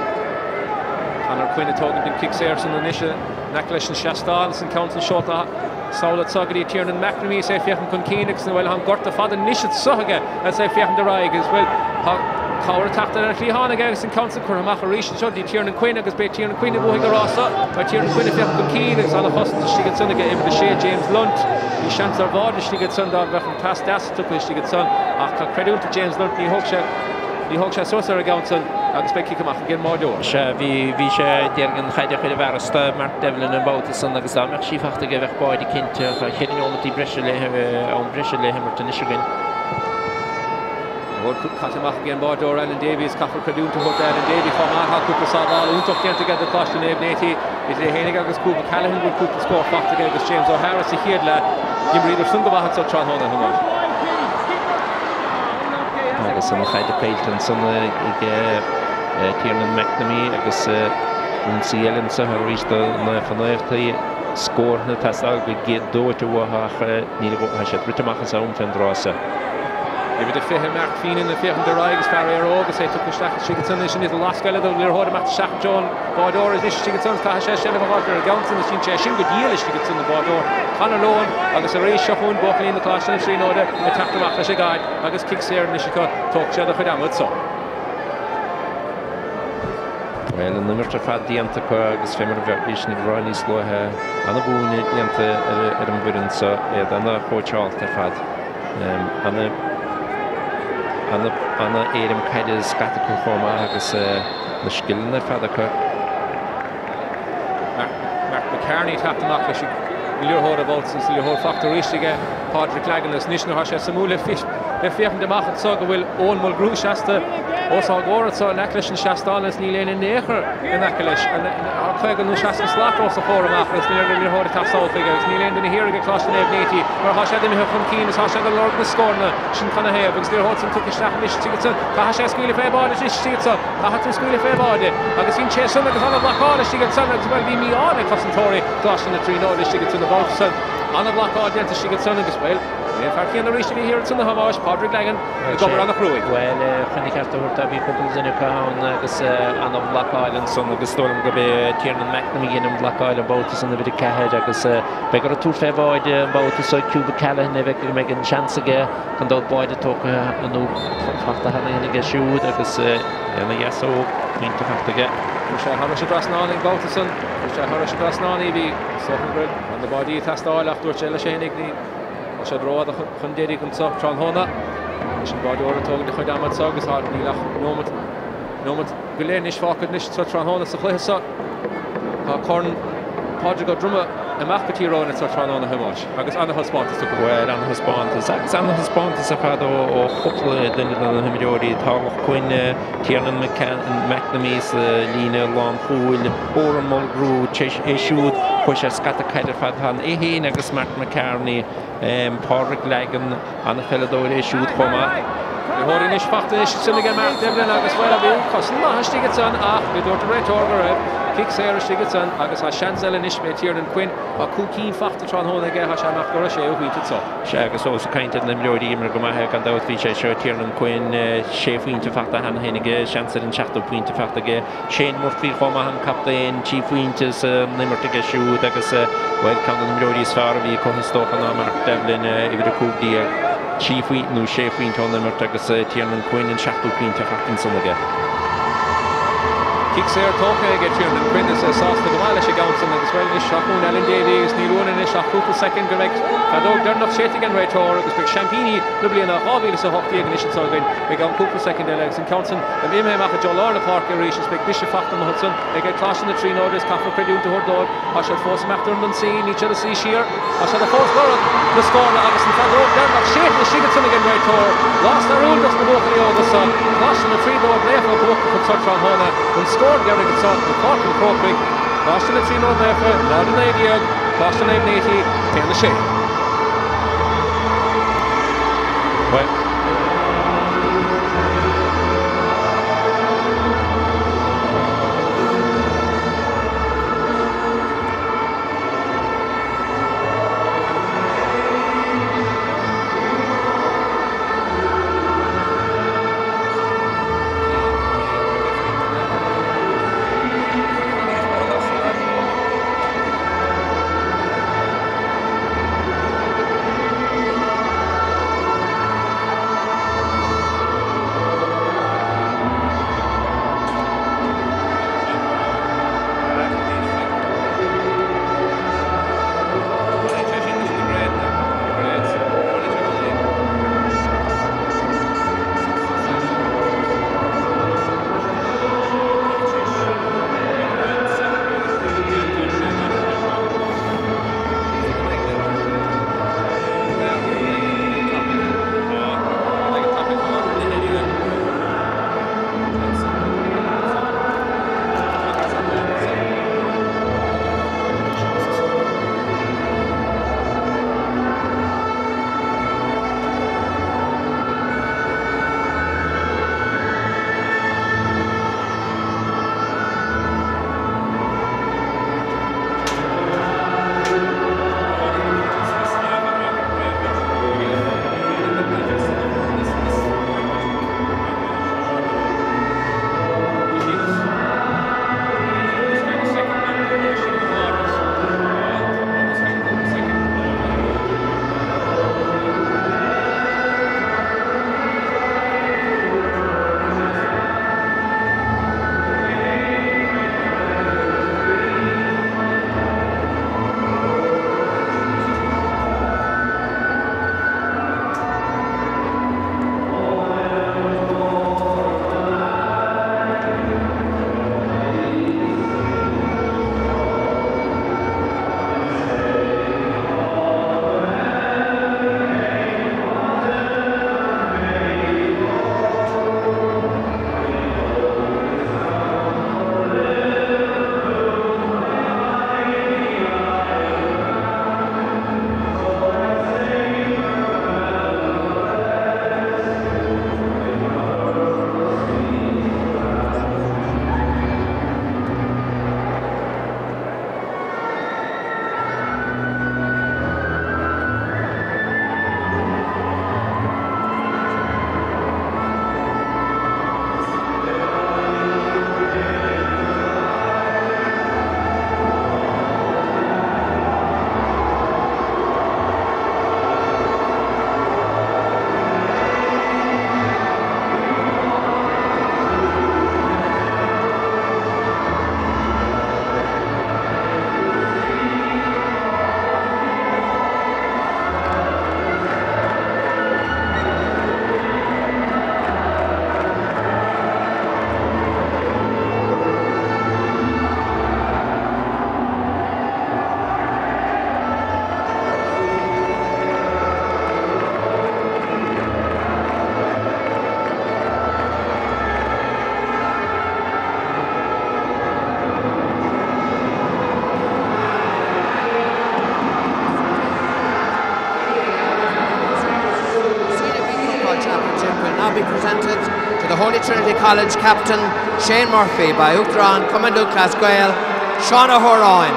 Conor Quinn ag tógaint an cic saor san anois in aice leis an seastán is an ceann san seolta sall anso go dtí Tiernan McNamee is é ag féachaint chun cinn agus bhuel tá an gorta fada anois anso aige agus é ag féachaint ar aghaidh agus bhuel tá cabhair ag teacht ar an chliathán aige agus an ceann san curtha amach arís anseo dtí Tiernan Quinn agus beidh Tiernan Quinn a bhuafaidh an rás seo. Beidh Tiernan Quinn ag féachaint chun cinn agus ana-chosaint istigh ansan aige uimhir 6 James Lunt. Bhí seans ar bháide istigh ansan dá mbeadh an pas deas tugtha istigh ansan ach tá creidiúint do James Lunt ní thóg sé ní thóg sé suas ar an gceann san agus beidh cic amach ag an mbáideoir. Sea, bhí, bhí sé, déarfainn an chaid a chuir i bhfearas do Mark Devlin an babhta san agus dá mbeadh sí fachta aige bheadh báide cinnte. Tá cheithre neomataí breise le, am breise le himirt anois againn. Bhuel, caite amach ag an báideoir Alan Davies, caithfear creidiúint a thabhairt d'Alan Davey chomh maith. Tá cúpla sábháil iontach déanta aige do Choláiste Naomh Néití, idir é fhéinig agus Cuba Callaghan go bhfuil cúpla scór fachta aige agus James O'Hara sa chéad leath. D'imríodar san go maith anso tráthnóna, a Thomáis. Agus an chaid caillte ansan ag Tiernan McNamee agus ionsaí eile anso arís do Naomh Naomh Scóranna ag teastáil go dóite uathu ach níl, tá siad rite amach as am fén dtráth seo. Uimhir a 20, Mark Feenan ag féachaint ar aghaidh agus fear Éire Óg is é tugtha isteach istigh ansan anois an lasc eile don liathróid amach isteach i dtreo an báideora anois istigh ansan caithfidh sé seilbh a fháilt ar an gceann san is dhein sé sin go diail istigh ansan an báideoir Conor Lohan agus arís seo chugainn buachaillí na Coláiste na Tríonóide ag teacht amach leis an gcaid agus cic saor anois acu tógfaidh siad a chuid ama anso. Bhuel, an imirt ar fad déanta acu agus fé mar a bhí sinn ag rá níos luaithe, ana-mhúineadh déanta ar an bhfoireann seo, iad ana-chóitseálta ar fad. Ana-éirim caide scata acu chomh maith agus na scileanna ar fad acu. Mark McCartney ag teacht amach leis an liathróid an babhta san is an liathróid fachta arís aige Pádraig Lagan agus anois nuair atá sé suimiúil le féachaint amach anso go bhfuil Eoin Mulgrew seasta os ár gcomhair anso in aice leis an seastán agus níl éinne in aon chor in aice leis. Tá 50 nó 60 slat os a chomhair amach agus níl an liathróid ag teacht sall chuige agus níl aon duine thiar ag Coláiste Naomh Néití mar tá siad imithe chun cinn is tá siad ag lorg na scóranna sin canathaobh agus liathróid san tugtha isteach anois istigh ansan caithfidh sé scaoileadh fé bháide anois istigh anso caithfidh tú scaoileadh fé bháide agus bhí sé san agus ana-bhlocáil istigh ansan agus bhuel bhí mí-ádh ag cosantóirí Choláiste na Tríonóide istigh ansan an babhta san ana-bhlocáil déanta istigh ansan agus bhuel an fear céanna arís a bhí thiar ansan a Thomáis, Pádraig Lagan, ag obair ana-chruaidh. Bhuel, chun a cheart a thabhairt dó, bhí cúpla duine acu ann agus ana-bhlocáil ansan agus is dóigh liom gurb é Tiernan McNamee a dhein an bhlocáil an babhta san, uimhir 4, agus beidh orthu tabhairt fé bháide an babhta so. Cuba Callaghan a bheidh, go mbeidh an seans aige gan dabht báide tógtha nó fachta cheana féin aige siúd agus é ina dheasóg, pointe fachta aige. Chuir sé thairis an dtrasnán an babhta san, chuir sé thairis an dtrasnán í, bhí, is dócha go raibh na báidí ag teastáil ach dúirt sé leis féinig ní Tá sé rófhada chun deiridh anso tráthnóna. Leis an báideoir ag tógaint a chuid ama anso agus tá níl ach nóimeat, nóimeat go leith anois fágtha anois sa tráthnóna sa chluiche seo. Tá Corn Pádraig Ó Droma amach go Tír Eoghain anso tráthnóna a Thomáis agus ana-thaispeántas tugtha. Bhuel, ana-thaispeántas agus ana-thaispeántas ar fad ó chúpla duine de na himreoirí. Tarlach Quinn, Tiernan McNamee sa líne lánchúil, Odhrán Mulgrew, é siúd, chuaigh sé scata caide ar fad ann, é féin agus Mark McCartney, Pádraig Lagan, an-pheileadóir é siúd chomh maith. Liathróid anois fachta anois ansin ag Mark Devlin agus bhuel bhí cosaint maith istigh ansan ach bhí dúirt an réiteoir go raibh cic saor istigh ansan agus tá seans eile anois beidh Tiernan Quinn, tá cúig cinn fachta tráthnóna aige, tá sé amach go raibh séú phointe anso. Sea agus ós ag caint ar na himreoirí a d'imir go maith gan dabht bhí sé seo Tiernan Quinn, sé phointe fachta cheana féin aige, seans ar an seachtú pointe fachta aige. Shane Murphy chomh maith, an captaen, trí phointe san imirt aige siúd agus, bhuel, ceann de na himreoirí is fearr a bhí acu is dócha ná Mark Devlin, uimhir 15, trí phointe nó sé phointe ón imirt agus Tiernan Quinn an seachtú pointe fachta ansan aige. Cic saor tógtha aige Tiernan Quinn is é sásta go maith leis an gceann san agus. Agus bhuel anois seo chugainn Alan Davey agus níl uainn anois ach cúpla soicind go mbeidh feadóg deireanach séidte ag an réiteoir agus beidh seaimpíní na bliana 2018 anois anseo againn i gceann cúpla soicind eile agus an ceann san imithe amach i dtreo lár na páirce arís agus beidh briseadh fachta amuigh ansan ag Coláiste na Tríonóide agus caithfear creidiúint a thabhairt dóibh. Tá siad fós ag imeacht ar an ionsaí, níl siad ag suí siar, tá siad fós ag lorg na scóranna agus an feadóg deireanach séidte istigh ansan ag an réiteoir. Lá stairiúil dos na buachaillí óga seo, Coláiste na Tríonóide Naofa buacach anso tráthnóna, an scór deiridh anso i bPáirc an Chrócaigh, Coláiste na Tríonóide Naofa 0 19, Coláiste Naomh Néití 1 6. Presented to the Holy Trinity College captain Shane Murphy by Uachtarán Chumann Lúthchleas Gael, Seán Ó hÓráin.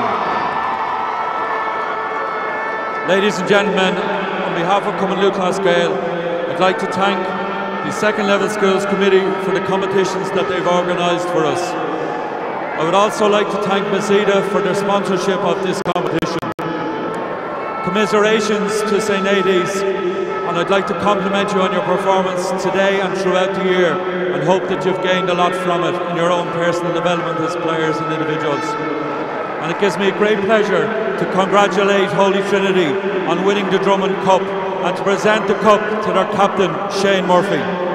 Ladies and gentlemen, on behalf of Cumann Lúthchleas Gael, I'd like to thank the Second Level Schools Committee for the competitions that they've organised for us. I would also like to thank Masida for their sponsorship of this competition. Commiserations to St. Aidy's, and I'd like to compliment you on your performance today and throughout the year and hope that you've gained a lot from it in your own personal development as players and individuals. And it gives me great pleasure to congratulate Holy Trinity on winning the Drummond Cup and to present the cup to their captain, Shane Murphy.